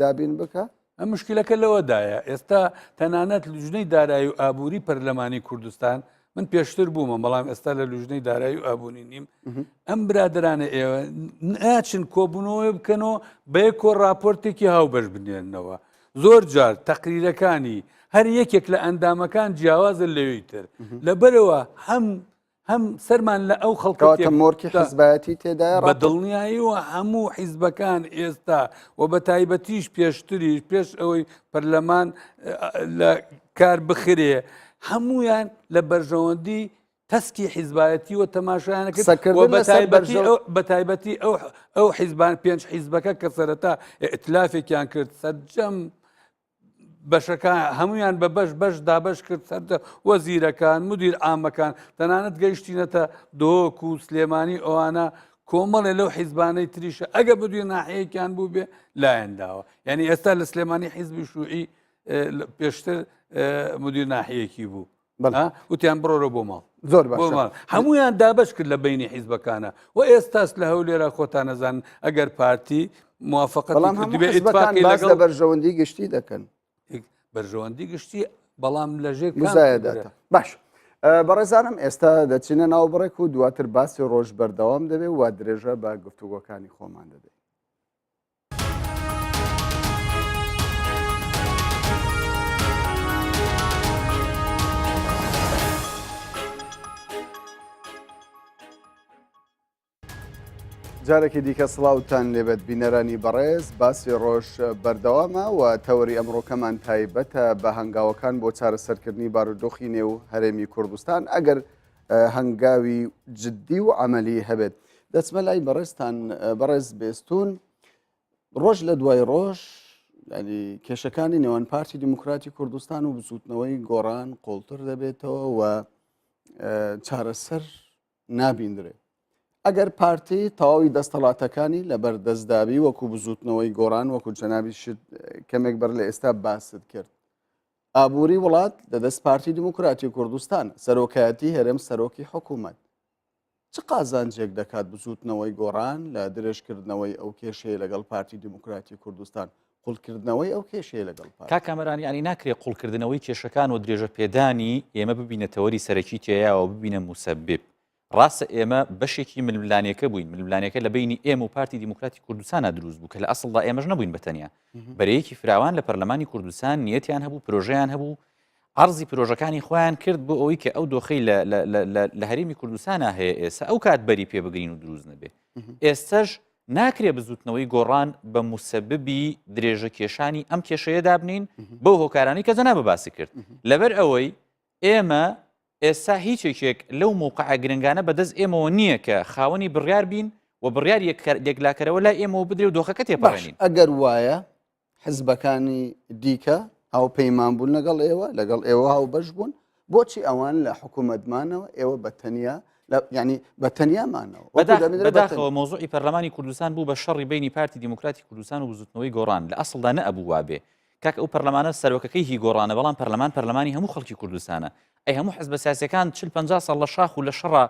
دابین بکە موشکیلەکە لەوەدایە ئێستا تەنانەت لوجنەی دارایی و ئابووری پەرلەمانی کوردستان من پێشتر بوومە بەڵام ئێستا لە لوجنەی دارایی و ئابووری نیم ئەم برادرانە ئێوە ناچن کۆبوونەوەی بکەنەوە بەیەکۆ راپۆرتێکی هاوبەش بنێنەوە زۆر جار تەقریرەکانی هەر یەکێک لە ئەندامەکان جیاوازە لەوی تر لەبەرەوە هەم هەم سەرمان لە ئەو خەڵکە کەواتە مۆرکی حزبایەتی تێدایە بە دڵنیاییەوە هەموو حیزبەکان ئێستا و بە تایبەتیش پێشتریش پێش ئەوەی پەرلەمان لە کار بخرێ هەمویان لە بەرژەوەندی تەسکی حیزبایەتی و تەماشایان کرد بە تایبەتی ئەو ئەو حیزبان پێنج حیزبەکە کە سەرەتا ئیتلافێکیان کرد سەرجەم بەشەکان هەمویان بە بەش بەش دابەش کرد سەردە وەزیرەکان مدیر عامەکان تەنانەت گەیشتینەتە دۆک و سلێمانی ئەوانە کۆمەڵێ لەو حیزبانەی تریشە ئەگە بدوێ ناحەیەکیان بوو بێ لایەن داوە یعنی ئێستا لە سلێمانی حیزبی شوعی پێشتر مدیر ناحەیەکی بوو وتیان بڕۆرە بۆ ماڵ زۆر باشە هەمویان دابش کرد لە بینی حیزبەکانە و ئێستاش لە هەولێرە خۆتان نەزان ئەگەر پارتی موافقەتی بەڵام هەموو حیزبەکان باس لە بەرژەوەندی گشتی دەکەن بەرژەوەندی گشتی بەڵام لە ژێر مزایەداتە باش بەڕێزانم ئێستا دەچینە ناو بڕێک و دواتر باسی ڕۆژ بەردەوام دەبێت و درێژە بە گفتوگۆکانی خۆمان دەدەین. جارێکی دیکە سڵاوتان لێبێت بینەرانی بەڕێز باسی ڕۆژ بەردەوامە و تەوەری ئەمڕۆکەمان تایبەتە بە هەنگاوەکان بۆ چارەسەرکردنی بارودۆخی نێو هەرێمی کوردستان ئەگەر هەنگاوی جددی و عملی هەبێت دەچمە لای بەڕێزتان بەڕێز بێستون ڕۆژ لە دوای ڕۆژ ینی کێشەکانی نێوان پارتی دیموکراتی کوردستان و بزوتنەوەی گۆڕان قوڵتر دەبێتەوە و چارەسەر نابیندرێ ئەگەر پارتی تەواوی دەستەڵاتەکانی لەبەر دەستدابی وەکو بزوتنەوەی گۆڕان وەکو جەنابی شت کەمێک بەر لە ئێستا باست کرد ئابووری وڵات لە دەست پارتی دیموکراتی کوردستان سەرۆکایەتی هەرێم سەرۆکی حکوومەت چ قازانجێک دەکات بزوتنەوەی گۆڕان لە درێژکردنەوەی ئەو کێشەیە لەگەڵ پارتی دیموکراتی کوردستان قوڵکردنەوەی ئەو کێشەیە لەگەڵ پارتی. کاک کامەران یانی ناکرێ قوڵکردنەوەی کێشەکان و درێژە پێدانی ئێمە ببینە تەوەری سەرەکی تێیاوە ببینە موسەبب. ڕاستە ئێمە بەشێکی ململانێکە بووین، ململانێکە لە بەینی ئێمە و پارتی دیموکراتی کوردستانا دروست بوو کە لە ئەسڵدا ئێمەش نەبووین بە تەنیا. بەرەیەکی فراوان لە پەرلەمانی کوردستان نیەتیان هەبوو، پرۆژەیان هەبوو، عەرزی پرۆژەکانی خۆیان کرد بۆ ئەوەی کە ئەو دۆخەی لە هەرێمی کوردستانا هەیە ئێستا ئەو کات بەری پێ بگرین و دروست نەبێ. ئێستەش ناکرێ بزوتنەوەی گۆڕان بە موسەببی درێژە کێشانی ئەم کێشەیە دابنین بەو هۆکارانەی کە جەنابە باسی کرد لەبەر ئەوەی ئێمە ئێستا هیچ یەکێک لەو موقعە گرنگانە بەدەست ئێمەوە نییە کە خاوەنی بڕیار بین و بڕیار یەکلاکەرەوە لای ئێمەوە بدرێ و دۆخەکە باش تێپەڕێنین. ئەگەر وایە. حزبەکانی دیکە هاوپەیمان بوون لەگەڵ ئێوە لەگەڵ ئێوە هاوبەش بوون بۆچی ئەوان لە حکوومەت مانەوە ئێوە بە تەنیا ینی بە تەنیا مانەوە بەداخەوە مۆزوعی پەرلەمانی کوردستان بوو بە شەڕی بینی پارتی دیموکراتی کوردستان و بزوتنەوەی گۆڕان لە ئەسڵدا نەئەبوو وابێ کاک ئەو پەرلەمانە سەرۆکەکەی هی گۆڕانە بەڵام پەرلەمان پەرلەمانی هەموو خەڵکی کوردستانە ئەی هەموو حزبە سیاسەکان 40 50 ساڵ لە شاخ و لە شەڕا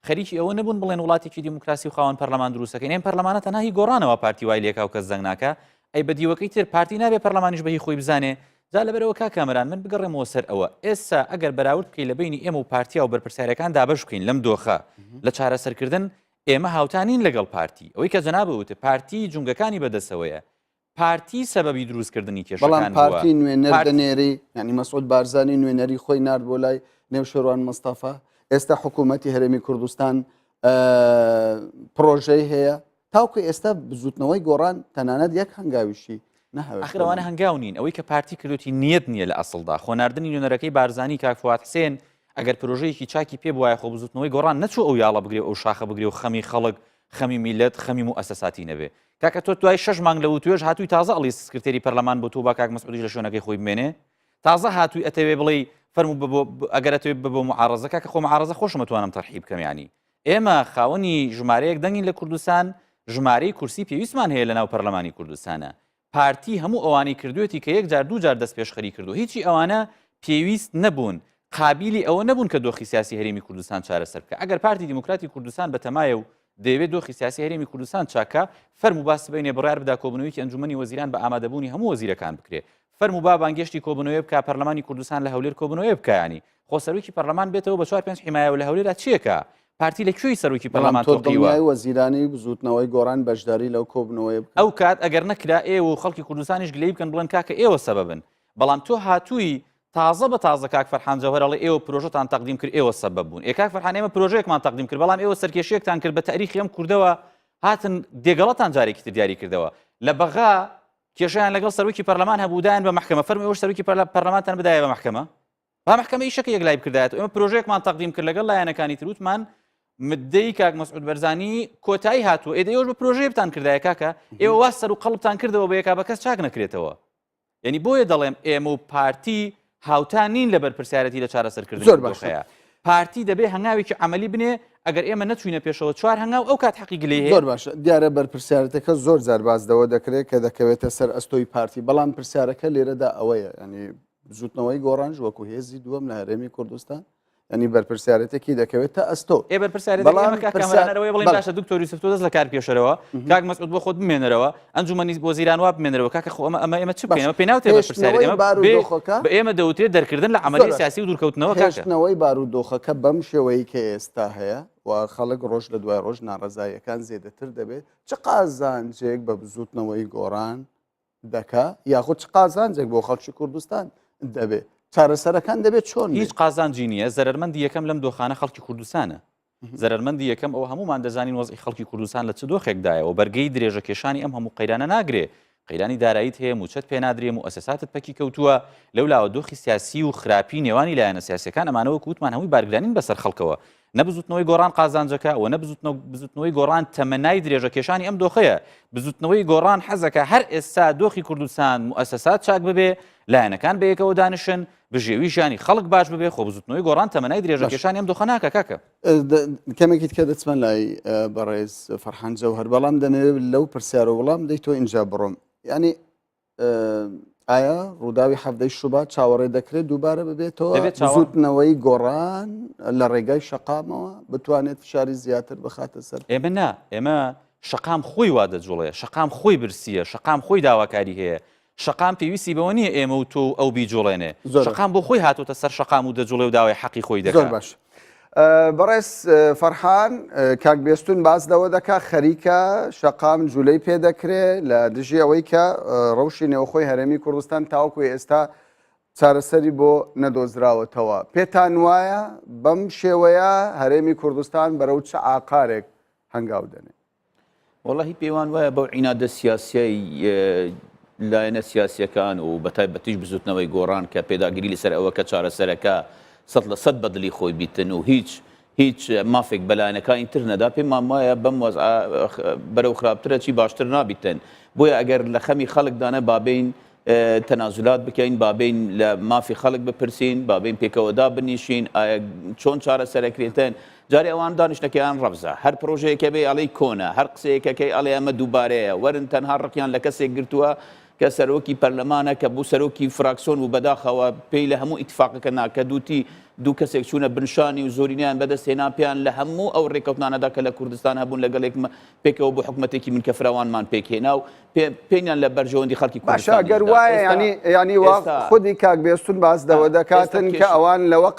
خەریکی ئەوە نەبوون بڵێن وڵاتێکی دیموکراسی و خاوەن پەرلەمان دروستەکەین ئەم پەرلەمانە تەنها هی گۆڕانەوە پارتی وای لێکا و کەس دەنگ ناکا ئەی بە دیوەکەی تر پارتی نابێ پەرلەمانیش بە هی خۆی بزانێ جا لەبەرەوە کاک کامەران من بگەڕێمەوە سەر ئەوە ئێستا ئەگەر بەراورد بکەی لە بینی ئێمە و پارتیا و بەرپرسیارەکان دابەش بکەین لەم دۆخە لە چارەسەرکردن ئێمە هاوتا نین لەگەڵ پارتی ئەوەی کە جەنابت وتت پارتی جونگەکانی بەدەستەوەیە پارتی سەبەبی دروستکردنی بەڵام کێشەکان بووە. پارتی نوێنەر پارتی دەنێری یعنی مەسعود بارزانی نوێنەری خۆی نارد بۆ لای نێوشێروان مستەفا ئێستا حکوومەتی هەرێمی کوردستان پرۆژەی هەیە تاوکو ئێستا بزوتنەوەی گۆڕان تەنانەت یەک هەنگاویشی ئاخر ئەوانە هەنگاو نین ئەوەی کە پارتی کردوتی نیەت نییە لە ئەسڵدا خۆ ناردنی نوێنەرەکەی بارزانی کاک فواد حسێن ئەگەر پرۆژەیەکی چاکی پێ بوایە خۆ بزوتنەوەی گۆڕان نەچوو ئەو یاڵە بگرێ ئەو شاخە بگرێ و خەمی خەڵک خەمی میلەت خەمی موئەسەساتی نەبێ کاکە تۆ دوای شەش مانگ لە وتوێژ هاتووی تازە ئەڵی سکرتێری پەرلەمان بۆ تۆ با کاک مەسعودیش لە شوێنەکەی خۆی بمێنێ تازە هاتووی ئەتەوێ بڵێی فەرموو ببۆ ئەگەر ئەتەوێ ببۆ معارەزە کاکە خۆ معارەزە خۆشم ئەتوانم تەرحی بکەم یانی ئێمە خاوەنی ژمارەیەک دەنگین لە کوردستان ژمارەی کورسی پێویستمان هەیە لەناو پەرلەمانی کوردستانە پارتی هەموو ئەوانەی کردوێتی کە یەک جار دوو جار دەست پێشخەری کردو هیچی ئەوانە پێویست نەبوون قابیلی ئەوە نەبوون کە دۆخی سیاسی هەرێمی کوردستان چارەسەر بکە ئەگەر پارتی دیموکراتی کوردستان بەتەمایە و دەیەوێت دۆخی سیاسی هەرێمی کوردستان چاکە فەرموو با سبەینێ بڕیار بدا کۆبوونەوەیەکی ئەنجومەنی وەزیران بە ئامادەبوونی هەموو وەزیرەکان بکرێ فەرموو با بانگێشتی کۆبوونەوەی بکا پەرلەمانی کوردستان لە هەولێر کۆبوونەوەی بکا ینی خۆ سەرۆکی پەرلەمان بێتەوە بە چوار پێنج حیمایەوە لە هەولێرا چیەکە پارتی لە کوێی سەرۆکی بەڵام پەرلەمان تۆ تۆقیوە؟ دڵنیای وەزیرانی بزووتنەوەی گۆڕان بەشداری لەو کۆبوونەوەیە بکەن؟ ئەو کات ئەگەر نەکرا ئێوە و خەڵکی کوردستانیش گلەیی بکەن بڵێن کاکە ئێوە سەبەبن بەڵام تۆ هاتووی تازە بە تازە کاک فەرحان جەوهەر ئەڵێ ئێوە پرۆژەتان تەقدیم کرد ئێوە سەبەب بوون ئێ کاک فەرحان ئێمە پرۆژەیەکمان تەقدیم کرد بەڵام ئێوە سەرکێشیەکتان کرد بە تاریخی ئەم کوردەوە هاتن دێگەڵەتان جارێکی تر دیاری کردەوە لە بەغا کێشیان لەگەڵ سەرۆکی پەرلەمان هەبوو دایان بە مەحکەمە فەرمی ئێوەش سەرۆکی پەرلەمانتان بدایە بە مەحکەمە با مەحکەمە ئیشەکە یەکلای بکردایەت ئێمە پرۆژەیەکمان تەقدیم کرد لەگەڵ لایەنەکانی تر وتمان مدەی کاک مەسعود بەرزانی کۆتایی هاتووە ئێدە ئێوەش بە پرۆژەیەکتان کردایە کاکە ئێوە وا سەر و قەڵبتان کردەوە بە یەکا بە کەس چاک نەکرێتەوە یعنی بۆیە دەڵێم ئێمە و پارتی هاوتا نین لە بەرپرسیارەتی لە چارەسەرکردنی زۆر باشە. دۆخەیە پارتی دەبێ هەنگاوێکی عملی بنێ ئەگەر ئێمە نەچوینە پێشەوە چوار هەنگاو ئەو کات حەقی گلەی هەیە زۆر باشە دیارە بەرپرسیارەتەکە زۆر جار باس لەوە دەکرێت کە دەکەوێتە سەر ئەستۆی پارتی بەڵام پرسیارەکە لێرەدا ئەوەیە ینی بزوتنەوەی گۆڕانش وەکو هێزی دووەم لە هەرێمی کوردستان ینی بەرپرسیارەتێکی دەکەوێتە ئەستۆ ئێ بەرپرسیارەتی بەڵام ئێمە کاک پرسیار- کامەران ئەوەیە بڵێین بەڵێ. باشە دکتۆر یوسف تۆ دەست لە کار بکێشەرەوە کاک مەسعود بۆ خۆت بمێنەرەوە ئەنجومەنی وەزیران وا بمێنەرەوە کاکە خۆ ئەمە ئەمە ئێمە چ بکەین باش. ئەمە پێ ناوترێ بەرپرسیارەتی هێشتنەوەی ئێمە بێ بارودۆخەکە بە ئێمە دەوترێت دەرکردن لە عەمەلیەی زۆر سیاسی و دوورکەوتنەوە کاکە هێشتنەوەی بارودۆخەکە بەم شێوەیە کە ئێستا هەیە و خەڵک ڕۆژ لە دوای ڕۆژ ناڕەزاییەکان زێدەتر دەبێت چ قازانجێک بە بزوتنەوەی گۆڕان دەکا یاخود چ قازانجێک بۆ خەڵکی کوردستان دەبێ چارەسەرەکان دەبێت چۆن هیچ قازانجی نییە زەرمەندی یەکەم لەم دۆخانە خەڵکی کوردستانە زەرمەندی یەکەم ئەو هەمومان دەزانین وەزی خەڵکی کوردستان لە چ دۆخێکدایە و بەرگەی درێژە کێشانی ئەم هەموو قەیرانە ناگرێ قەیرانی داراییت هەیە موچەت پێنادرێ و ئەسەساتت پەکی کەوتووە لەو لاوە دۆخی سیاسی و خراپی نێوانی لایەنە سیاسەکان ئەمانەوە کوتمان هەمووی بارگرانین بەسەر خەڵکەوە نە بزوتنەوەی گۆڕان قازانجەکە و نە بزوتنەوەی گۆڕان تەمەنای درێژە کێشانی ئەم دۆخەیە بزوتنەوەی گۆڕان حەزەکە هەر ئێستا دۆخی کوردستان موئەسەسات چاک ببێ لایەنەکان بەیەکەوە دانیشن بژێوی ژیانی خەڵک باش ببێ خۆ بزوتنەوەی گۆڕان تەمەنای درێژە کێشانی ئەم دۆخە ناکە کاکە. کەمێکی تکە دەچمە لای بەڕێز فەرحان جەوهەر بەڵام دەمەوێت لەو پرسیارە وڵام دەیتۆ ئینجا بڕۆم یعنی ئایا ڕووداوی حەڤدەی شوبات چاوەڕێ دەکرێت دووبارە ببێتەوە دەبێت چاوەڕ- بزوتنەوەی گۆڕان لە ڕێگای شەقامەوە بتوانێت فشاری زیاتر بخاتە سەر ئێمە نا ئێمە شەقام خۆی وا دەجوڵێ شەقام خۆی برسیە شەقام خۆی داواکاری هەیە شەقام پێویستی بەوە نییە ئێمە و تۆ و ئەو بیجوڵێنێ زۆر شەقام بۆ خۆی هاتۆتە سەر شەقام و دەجوڵێ و داوای حەقی خۆی زۆر دەکا باش بەڕێز فەرحان کاک بێستون باس لەوە دەکا خەریکە شەقام جولەی پێ دەکرێ لە دژی ئەوەی کە ڕەوشی نێوخۆی هەرێمی کوردستان تاوەکو ئێستا چارەسەری بۆ نەدۆزراوەتەوە پێتان وایە بەم شێوەیە هەرێمی کوردستان بەرەو چ ئاقارێک هەنگاو دەنێ؟ وەڵاهی پێیوان وایە بەو عینادە سیاسیەی لایەنە سیاسیەکان و بەتایبەتیش بزوتنەوەی گۆڕان کە پێداگری لەسەر ئەوە کە چارەسەرەکە 100% بەدلی خۆی بیتن و هیچ هیچ مافێک بە لایەنەکانی تر نەدا، پێمان وایە بەم وەزعە بەرەو خراپترە چی باشتر نابیتن. بۆیە ئەگەر لە خەمی خەڵکدانە با بێین تەنازولات بکەین، با بێین لە مافی خەڵک بپرسین، با بێین پێکەوە دابنیشین، ئایا چۆن چارەسەرەکرێتن. جارێ ئەوان دانیشتنەکەیان ڕەفزە، هەر پرۆژەیەکە بێ ئەڵێی کۆنە، هەر قسەیەکەکەی ئەڵێ ئەمە دووبارەیە، وەرن تەنها ڕقیان لە کەسێک گرتووە کە سەرۆکی پەرلەمانە کە بوو سەرۆکی فراکسۆن بوو بەداخەوە پێی لە هەموو ئیتفاقەکە نا کە دووتی دوو کەسێک چوونە بنشانی و زۆرینەیان بەدەست هێنا پێیان لە هەموو ئەو ڕێکەوتنانەدا کە لە کوردستان هەبوون لەگەڵێک پێکەوە بۆ حکومەتێکی منکە فراوانمان پێکهێنا و پێنیان لە بەرژەوەندی خەڵکی باشە گەر وایە ینی ینی وا خودی کاک بێستون باس لەوە دەکاتن کە ئەوان لەوە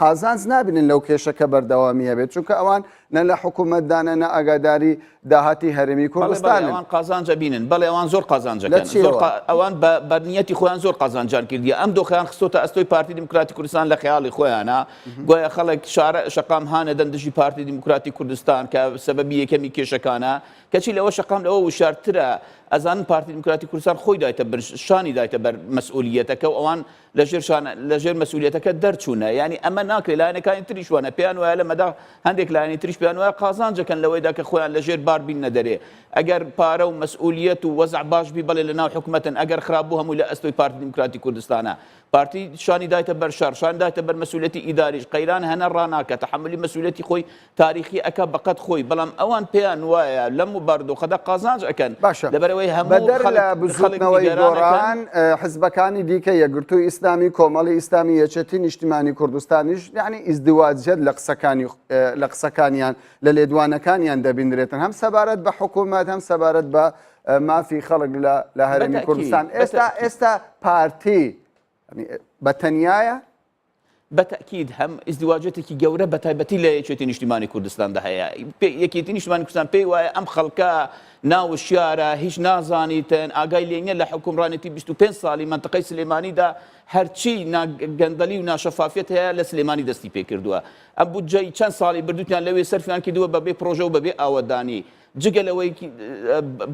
قازانج نابینن لەو کێشەکە بەردەوامی هەبێت چونکە ئەوان نە لە حکوومەتدانە نە ئاگاداری داهاتی هەرێمی کوردستانن. ئەوان قازانج ئەبینن، بەڵێ ئەوان زۆر قازانج ئەکەن. زۆر ئەوان بە نیەتی خۆیان زۆر قازانجان کردیە. ئەم دۆخیان خستۆتە ئەستۆی پارتی دیموکراتی کوردستان لە خەیاڵی خۆیانە. گوایە خەڵک شارە شەقام هانەدەن دژی پارتی دیموکراتی کوردستان کە سەبەبی یەکەمی کێشەکانە. کەچی لەوە شەقام لەوە وشارترە. ئەزانن پارتی دیموکراتی کوردستان خۆی دایتە بن شانی دایتە بەر مەسئولیەتەکە و ئەوان لە ژێر شان لە ژێر مەسئولیەتەکە دەرچوونە یانی ئەمە ناکرێت لایەنەکانی تریش وانە پێیان وایە لەمەدا هەندێک لایەنی تریش پێیان وایە قازانجەکەن لەوەیدا کە خۆیان لە ژێر بار بیننە دەرێ ئەگەر پارە و مەسئولیەت و وەزع باش بی بەڵێ لە ناو حکومەتن ئەگەر خراپ بوو هەمووی لە ئەستۆی پارتی دیموکراتی کوردستانە پارتی شانی دایتە بەر شەڕ شان دایتە بەر مەسئولیەتی ئیداریش قەیران هەنە ڕاناکە تەحەمولی مەسئولیەتی خۆی تاریخی ئەکا بەقەد خۆی بەڵام ئەوان پێیان وایە لەم بارودۆخەدا قازانج ئەکەن باشە لەبەرئەوەی هەموو بەدەر خەڵک لە خەڵک بزوتنەوەی نیگەران ئەکەن گۆڕان حزبەکانی دیکە یەکگرتووی ئیسلامی کۆمەڵی ئیسلامی یەکێتی نیشتیمانی کوردستانیش یعنی ئیزدواجیەت لە قسەکانی لە قسەکانیان لە لێدوانەکانیان دەبینرێتن هەم سەبارەت بە حکوومەت هەم سەبارەت بە مافی خەڵک لە لە هەرێمی بەتەئکید کوردستان ئێستا بەتەئکید ئێستا پارتی بە تەنیایە بە تەئکید هەم ئیزدواجیەتێکی گەورە بە تایبەتی لە یەکێتی نیشتیمانی کوردستاندا هەیە. یەکێتی نیشتیمانی کوردستان پێی وایە ئەم خەڵکە ناوشیارە، هیچ نازانیتن، ئاگای لێ نییە لە حوکمڕانێتی 25 ساڵی مەنتقەی سلێمانیدا هەرچی گەندەڵی و ناشەفافیەت هەیە لە سلێمانی دەستی پێکردووە. ئەم بودجەی چەند ساڵی بردووتیان لەوێ سەرفیان کردووە بەبێ پرۆژە و بەبێ ئاوەدانی. جگە لەوەی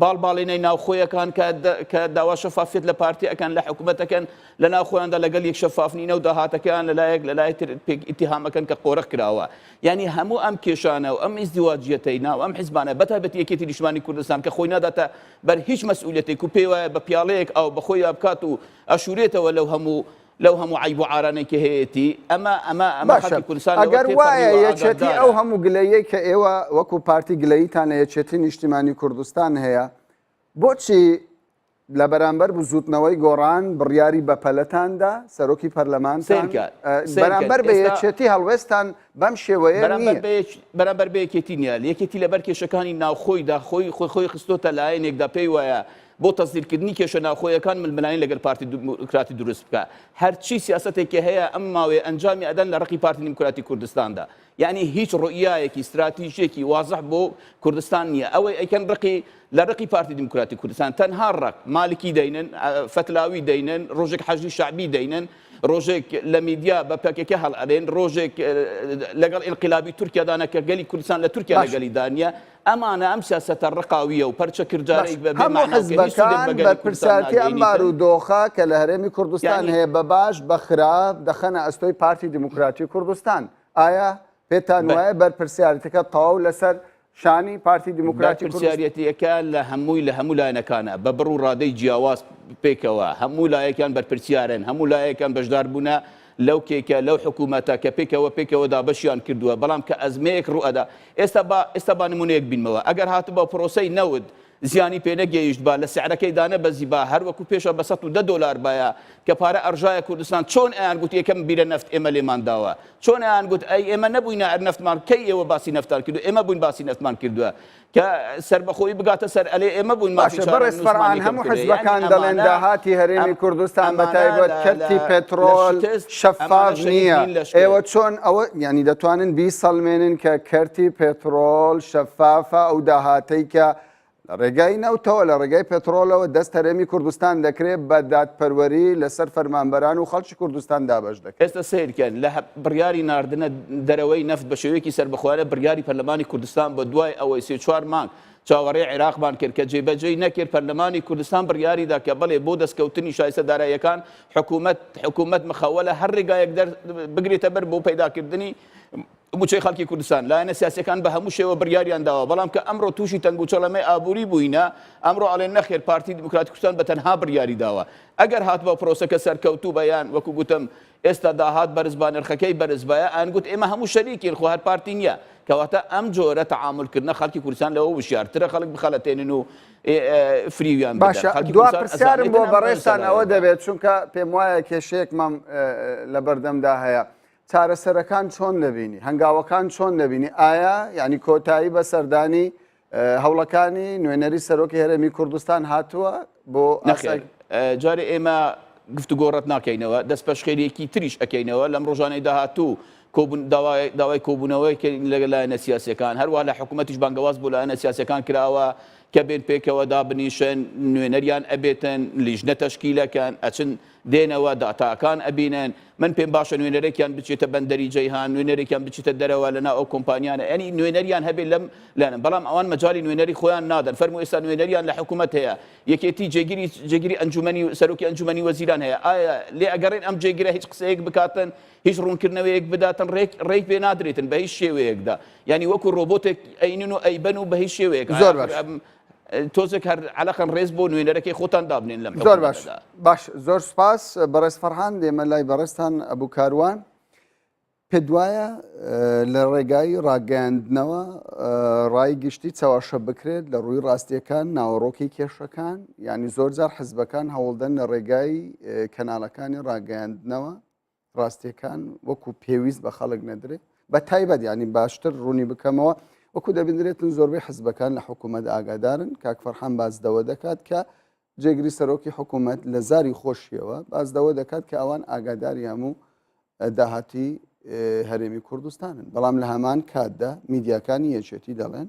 باڵ باڵێنەی ناوخۆیەکان کە داوا شەفافیەت لە پارتی ئەکەن لە حکوومەت ئەکەن لە ناو خۆیاندا لەگەڵ یەک شەفاف نینە و داهاتەکەیان لەلایەک لەلای تر پێک ئیتیهامەکەن کە قۆرخ کراوە یعنی هەموو ئەم کێشانە و ئەم ئیزدیواجیەتەی ناو ئەم حزبانە بەتایبەتی یەکێتی نیشتمانی کوردستان کە خۆی ناداتە بەر هیچ مەسئولیەتێک و پێی وایە بە پیاڵەیەک ئاو بەخۆی بکات و ئەشورێتەوە لەو هەموو لەو هەموو عەیب و عارانەی کە هەیەتی ئەمە ئەمە ئەمە باشە خەڵکی کوردستان لەوە ئەگەر وایە تێپەڕیوە یەکێتی ئاگادارە. ئەو هەموو گلەیەی کە ئێوە وەکو پارتی گلەییتان لە یەکێتی نیشتیمانی کوردستان هەیە بۆچی لە بەرامبەر بزوتنەوەی گۆڕان بڕیاری بەپەلەتان دا سەرۆکی پەرلەمانتان سەیرکە سەیرکە بەرامبەر بە ئێستا یەکێتی هەڵوێستان بەم شێوەیە بەرامبەر نییە بە یەک بەرامبەر بە یەکێتی نییە یەکێتی لەبەر کێشەکانی ناوخۆیدا خۆی خۆی خۆی خستۆتە لایەنێکدا پێی وایە بۆ تەسدیرکردنی کێشە ناوخۆیەکان ململانێ لەگەل پارتی دیموکراتی دروست بکا هەرچی سیاسەتێکی هەیە ئەم ماوەیە ئەنجامی ئەدەن لە ڕقی پارتی دیموکراتی کوردستاندا یعنی هیچ ڕوئیایەکی ستراتیژیەکی وازح بۆ کوردستان نییە ئەوەی ئەیکەن ڕقی لە ڕقی پارتی دیموکراتی کوردستان تەنها ڕق مالکی دەینن فەتلاوی دەینن ڕۆژێک حەشدی شەعبی دەینن ڕۆژێک لە میدیا بە پەکەکە هەڵئەرێن ڕۆژێک لەگەڵ ئینقلابی تورکیادانە کە گەلی کوردستان لە تورکیا لەگەلی دانیە ئەمانە ئەم سیاسەتە ڕقاوییە و پەرچە کردارەی بە بێ هەموو مەعنا و کە هیچ سوودێک حزبەکان بە گەلی کوردستان بەرپرسیارتی ئەم ناگەیەنیتن بارودۆخە کە لە هەرێمی کوردستان یانی هەیە بە باش بە خراپ دەخەنە ئەستۆی پارتی دیموکراتی کوردستان. ئایا پێتان بە وایە بەرپرسیارێتەکە تەواو لەسەر شانی پارتی دیموکراتی کوردستان؟ بەرپرسیارەتییەکە لە هەمووی لە هەموو لایەنەکانە بە بڕ و ڕادەی جیاواز پێکەوە هەموو لایەکیان بەرپرسیارن هەموو لایەکیان بەشدار بوونە لەو کێکە لەو حکوومەتە کە پێکەوە پێکەوە دابەشیان کردووە بەڵام کە ئەزمەیەک ڕوو ئەدا ئێستا با ئێستا با نموونەیەک بینمەوە ئەگەر هاتبا پرۆسەی نەوت زیانی پێ نەگەیشتبا لە سعرەکەی دانەبەزیبا هەر وەکو پێشە بە 110 دۆلار بایە کە پارە ئەڕژایە کوردستان چۆن ئەیان گوت یەکەم بیرە نەفت ئێمە لێمان داوە چۆن ئەیان گوت ئەی ئێمە نەبووینە ئەر نەفتمان کەی ئێوە باسی نەفتان کردو ئێمە بووین باسی نەفتمان کردووە کە سەربەخۆیی بگاتە سەر ئەلێ ئێمە بووین مافی باشە بەڕێز چارەنووسمان فەرعان یەکەم هەموو کردووە یانی حزبەکان دەڵێن ئەمانە داهاتی هەرێمی ئەم کوردستان بە ئەمانە تایبەت لە لە کەرتی لە پێترۆل شکست ئەمانە شەفاف شەریک نییە نین لە ئێوە شکست چۆن ئەوە یعنی دەتوانن بیسەلمێنن کە کەرتی پێترۆل شەفافە ئەو داهاتەی کە لە ڕێگای نەوتەوە لە ڕێگای پێترۆلەوە دەست هەرێمی کوردستان دەکرێت بە دادپەروەری لەسەر فەرمانبەران و خەڵکی کوردستان دابەش دەکرێت. ئێستا سەیرکەن لە بڕیاری ناردنە دەرەوەی نەفت بە شێوەیەکی سەربەخۆیانە بڕیاری پەرلەمانی کوردستان بۆ دوای ئەوەی سێ چوار مانگ چاوەڕێی عێراقمان کرد کە جێبەجێی نەکرد پەرلەمانی کوردستان بڕیاریدا کە بەڵێ بۆ دەستکەوتنی شایستە داراییەکان حکوومەت حکوومەت مخەوەلە هەر ڕێگایەک دەر بگرێتە بەر بۆ پەیداکردنی. موچەی خەڵکی کوردستان، لایەنە سیاسیەکان بە هەموو شێوە بڕیاریان داوە، بەڵام کە ئەمڕۆ تووشی تەنگوچەڵەمەی ئابووری بووینە، ئەمڕۆ ئەڵێن نەخێر پارتی دیموکراتی کوردستان بە تەنها بڕیاری داوە. ئەگەر هاتبا پرۆسەکە سەرکەوتوو بە یان وەکو گوتم ئێستا داهات بەرز با نرخەکەی بەرز بایە ئەیانگوت ئێمە هەموو شەریکین خۆ هەر پارتی نییە. کەواتە ئەم جۆرە تەعامول کردنە خەڵکی کوردستان لەوە وشیارترە خەڵک بخەڵەتێنن و فریویان بدەن. باشە خەڵکی دوا کوردستان پرسیارم بۆ ئەزانێتن ئەم بەڕێزتان ئەوە مەسەلەیە. دەبێت چونکە پێم وایە کێشەیەکمان لە بەردەمدا هەیە چارەسەرەکان چۆن دەبینی؟ هەنگاوەکان چۆن دەبینی؟ ئایا یعنی کۆتایی بە سەردانی هەوڵەکانی نوێنەری سەرۆکی هەرێمی کوردستان هاتووە بۆ نەخێر جارێ ئێمە گفتوگۆ ڕەت ناکەینەوە دەست پەشخێریەکی تریش ئەکەینەوە لەم ڕۆژانەی داهاتوو داوای کۆبوونەوەی لەگەڵ لایەنە سیاسەکان هەروە لە حکوومەتیش بانگەواز بۆ لایەنە سیاسەکان کراوە کە بێن پێکەوە دابنیشن نوێنەریان ئەبێتن لیژنە تەشکیلەکەن ئەچن دێنەوە داتاکان ئەبینن من پێم باشە نوێنەرێکیان بچێتە بەندەری جەیهان نوێنەرێکیان بچێتە دەرەوە لەناو ئەو کۆمپانیانە یعنی نوێنەریان هەبێت لەم لایەنە بەڵام ئەوان مەجای نوێنەری خۆیان نادەن فەرمو ئێستا نوێنەریان لە حکوومەت هەیە یەکێتی جێگیری جێگیری ئەنجومەنی سەرۆکی ئەنجومەنی وەزیران هەیە ئایا لێ ئەگەڕێن ئەم جێگرە هیچ قسەیەک بکاتن هیچ ڕوونکردنەوەیەک بداتن ڕێک ڕێک پێ نادرێتن بە هیچ شێوەیەکدا یعنی وەکو ڕۆبۆتێک ئەینن و ئەیبەن و بە هیچ شێوەیەک زۆر باش تۆزێک هەر عەلەقەن ڕێز بۆ نوێنەرەکەی خۆتان دابنێن لەم زۆر باش حکومەتەدا. باش زۆر سپاس بەڕێز فەرحان دێمە لای بەڕێزتان ئەبوو کاروان پێت وایە لە ڕێگای ڕاگەیاندنەوە ڕای گشتی چەواشە بکرێت لە ڕووی ڕاستیەکان ناوەڕۆکی کێشەکان یعنی زۆرجار حزبەکان هەوڵدەن لە ڕێگای کەناڵەکانی ڕاگەیاندنەوە ڕاستیەکان وەکو پێویست بە خەڵک نەدرێت بە تایبەت ینی باشتر ڕوونی بکەمەوە وەکو دەبینرێتن زۆربەی حزبەکان لە حکوومەت ئاگادارن کاک فەرحان باز دەوە دەکات کە جێگری سەرۆکی حکوومەت لە زاری خۆشیەوە باز دەوە دەکات کە ئەوان ئاگاداری هەموو داهاتی هەرێمی کوردستانن بەڵام لە هەمان کاتدا میدیاکانی یەکێتی دەڵێن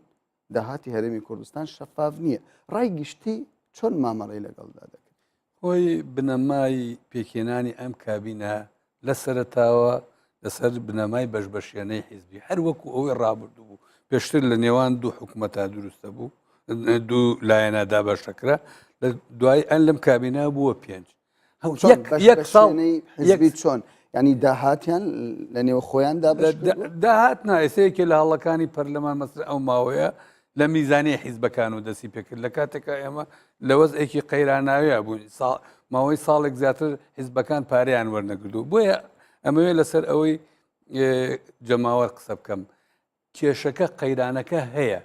داهاتی هەرێمی کوردستان شەفاف نییە ڕای گشتی چۆن مامەڵەی لەگەڵدا دەکرێت؟ خۆی بنەمای پێکهێنانی ئەم کابینە لە سەرەتاوە لەسەر بنەمای بەشبەشێنەی حیزبی هەر وەکو ئەوەی ڕابردوو بوو پێشتر لە نێوان دوو حکوومەتا دروستە بوو دوو لایەنە دابەشەکرا لە دوای ئەن لەم کابینە بووە پێنج یەک ساڵ حزبی چۆن ینی داهاتیان لە نێو خۆیان داهات نایسەیەکی لە هەڵەکانی پەرلەمان مەسر ئەو ماوەیە لە میزانی حیزبەکان و دەستی پێکرد لە کاتێکا ئێمە لە وەزعێکی قەیراناویە بوون ماوەی ساڵێک زیاتر حیزبەکان پارەیان وەرنەگردو بۆیە ئەمەوێ لەسەر ئەوەی جەماوەر قسە بکەم کێشەکە قەیرانەکە هەیە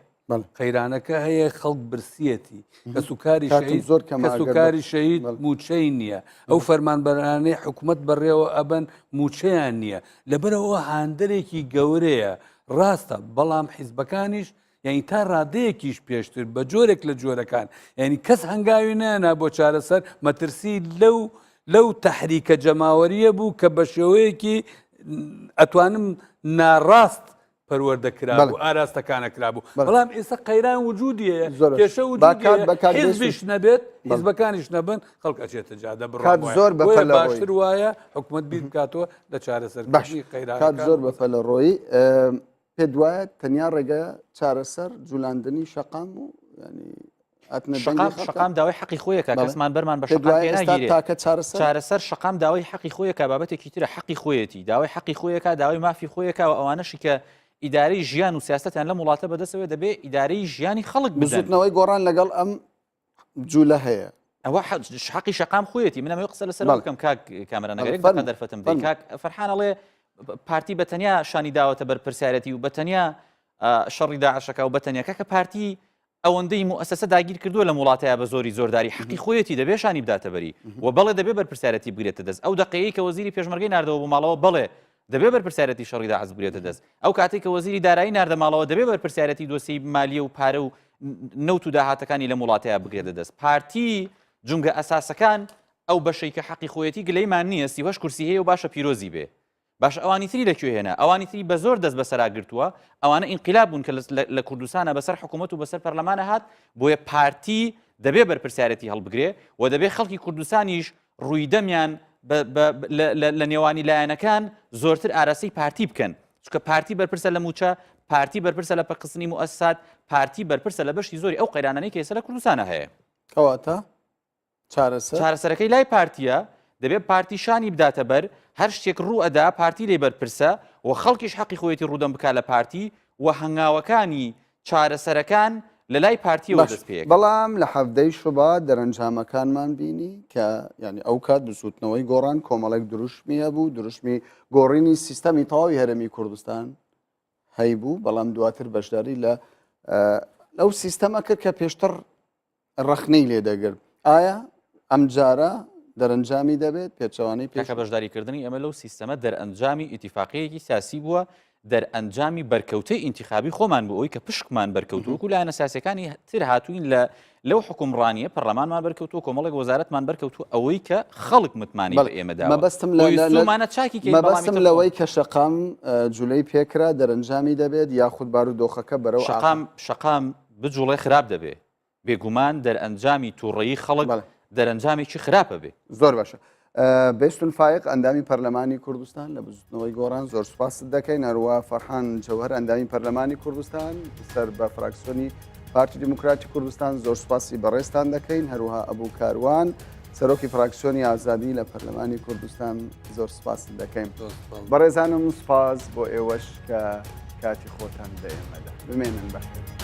قەیرانەکە هەیە خەڵک برسیەتی کەسوکاری شەهید زۆر کەم کەسوکاری شەهید موچەی نییە ئەو فەرمانبەرانەی حکوومەت بەڕێوە ئەبەن موچەیان نییە لەبەرەوە هاندەرێکی گەورەیە ڕاستە بەڵام حیزبەکانیش یعنی تا ڕادەیەکیش پێشتر بە جۆرێک لە جۆرەکان یعنی کەس هەنگاوی نانا بۆ چارەسەر مەترسی لەو لەو تەحریکە جەماوەریە بوو کە بە شێوەیەکی ئەتوانم ناڕاست پەروەردە کرابوو ئاراستەکانە کرابوو بەڵام ئێستا قەیران وجودی هەیە کێشە وجودیش نەبێت حیزبەکانیش نەبن خەڵک ئەچێتە جادە بڕ زۆر بە باشتر وایە حکومت بیر بکاتەوە لە چارەسەر باشی قەیران زۆر بە پەلە ڕۆیی پێت وایە تەنیا ڕێگە چارەسەر جولاندنی شەقام و ینی شەقام داوای حەقی خۆیەکە کەسمان بەرمان بە شەقام تاکە چارەسەر چارەسەر شەقام داوای حەقی خۆیەکە بابەتێکی ترە حەقی خۆیەتی داوای حەقی خۆیەکە داوای مافی خۆیەکە و ئەوانەشی کە ئیدارەی ژیان و سیاستیان لەم وڵاتە بەدەستەوە دەبێ ئیدارەی ژیانی خەڵک بزوتنەوەی گۆڕان لەگەڵ ئەم جولە هەیە ئەوە حەقی شەقام خۆیەتی من ئەمەوێ قسە لەسەر بکەم کاک کامەران ئەگەر یەک دەقە دەرفەتم بدەی کاک فەرحان ئەڵێ پارتی بە تەنیا شانی داوەتە بەرپرسیارەتی و بە تەنیا شەڕی داعشەکە و بە تەنیا کاکە پارتی ئەوەندەی موئەسەسە داگیر کردووە لەم وڵاتەیە بە زۆری زۆرداری حەقی خۆیەتی دەبێ شانی بداتە بەری و بەڵێ دەبێ بەرپرسیارەتی بگرێتە دەست ئەو دەقەیە کە وەزیری پێشمەرگەی ناردەوە بۆ ماڵەوە بەڵێ دەبێ بەرپرسیارەتی شەڕی داعش بگرێتە دەست ئەو کاتێک کە وەزیری دارایی ناردە ماڵەوە دەبێ بەرپرسیارەتی دۆسیەی مالیە و پارە و نەوت و داهاتەکانی لەم وڵاتەیە بگرێتە دەست پارتی جونگە ئەساسەکان ئەو بەشەی کە حەقی خۆیەتی گلەیمان نییە 38 کورسی هەیە و باشە پیرۆزی بێ باشە ئەوانی تری لە کوێ هێنا؟ ئەوانی تری بە زۆر دەست بەسەرا گرتووە، ئەوانە ئینقیلاب بوون کە لە کوردستانا بەسەر حکوومەت و بەسەر پەرلەمانە هات، بۆیە پارتی دەبێ بەرپرسیارێتی هەڵبگرێ و دەبێ خەڵکی کوردستانیش ڕووی دەمیان لە نێوانی لایەنەکان زۆرتر ئاراستەی پارتی بکەن، چونکە پارتی بەرپرسە لە مووچە، پارتی بەرپرسە لە پەکخستنی موئەسسات، پارتی بەرپرسە لە بەشی زۆری ئەو قەیرانانەی کە ئێستا لە کوردستانا هەیە. کەواتە چارەسەر؟ چارەسەرەکەی لای پارتییە. دەبێت پارتی شانی بداتە بەر، هەر شتێک ڕوو ئەدا پارتی لێی بەرپرسە و خەڵکیش حەقی خۆیەتی ڕوودەم بکا لە پارتی و هەنگاوەکانی چارەسەرەکان لە لای پارتیەوە باش دەست پێ ئەکەن. بەڵام لە حەڤدەی شوبات دەرەنجامەکانمان بینی کە یانی ئەو کات بزووتنەوەی گۆڕان کۆمەڵێک دروشمی هەبوو، دروشمی گۆڕینی سیستەمی تەواوی هەرێمی کوردستان هەیبوو، بەڵام دواتر بەشداری لە لەو سیستەمە کرد کە پێشتر ڕەخنەی لێ دەگرت. ئایا ئەمجارە دەرەنجامی دەبێت پێچەوانەی پێش؟ کاکە بەشداریکردنی ئێمە لەو سیستەمە دەرئەنجامی ئیتیفاقیەیەکی سیاسی بووە، دەرئەنجامی بەرکەوتەی ئینتیخابی خۆمان بوو، ئەوەی کە پشکمان بەرکەوتووە، وەکو لایەنە سیاسیەکانی تر هاتووین لە لەو حوکمڕانییە پەرلەمانمان بەرکەوتووە، کۆمەڵێک وەزارەتمان بەرکەوتووە، ئەوەی کە خەڵک متمانەی بە ئێمە داوە. مەبەستم لە ویستوومانە چاکی کەین، بەڵام مەبەستم ئیتر لەوەی کە شەقام جولەی پێکرا دەرەنجامی دەبێت یاخود بارودۆخەکە بەرەو شەقام شەقام بجوڵێ خراپ دەبێ. بێگومان دەرئەنجامی توڕەیی خەڵک دەرەنجامێکی خراپە بێ. زۆر باشە بێستون فایق ئەندامی پەرلەمانی کوردستان لە بزوتنەوەی گۆڕان زۆر سوپاست دەکەین هەروە فەرحان جەوهەر ئەندامی پەرلەمانی کوردستان سەر بە فراکسیۆنی پارتی دیموکراتی کوردستان زۆر سوپاسی بەڕێزتان دەکەین هەروها ئەبوو کاروان سەرۆکی فراکسیۆنی ئازادی لە پەرلەمانی کوردستان زۆر سوپاست دەکەین بەڕێزانم سوپاس بۆ ئێوەش کە کاتی خۆتان بە ئێمەدا بمێنن بەخێر.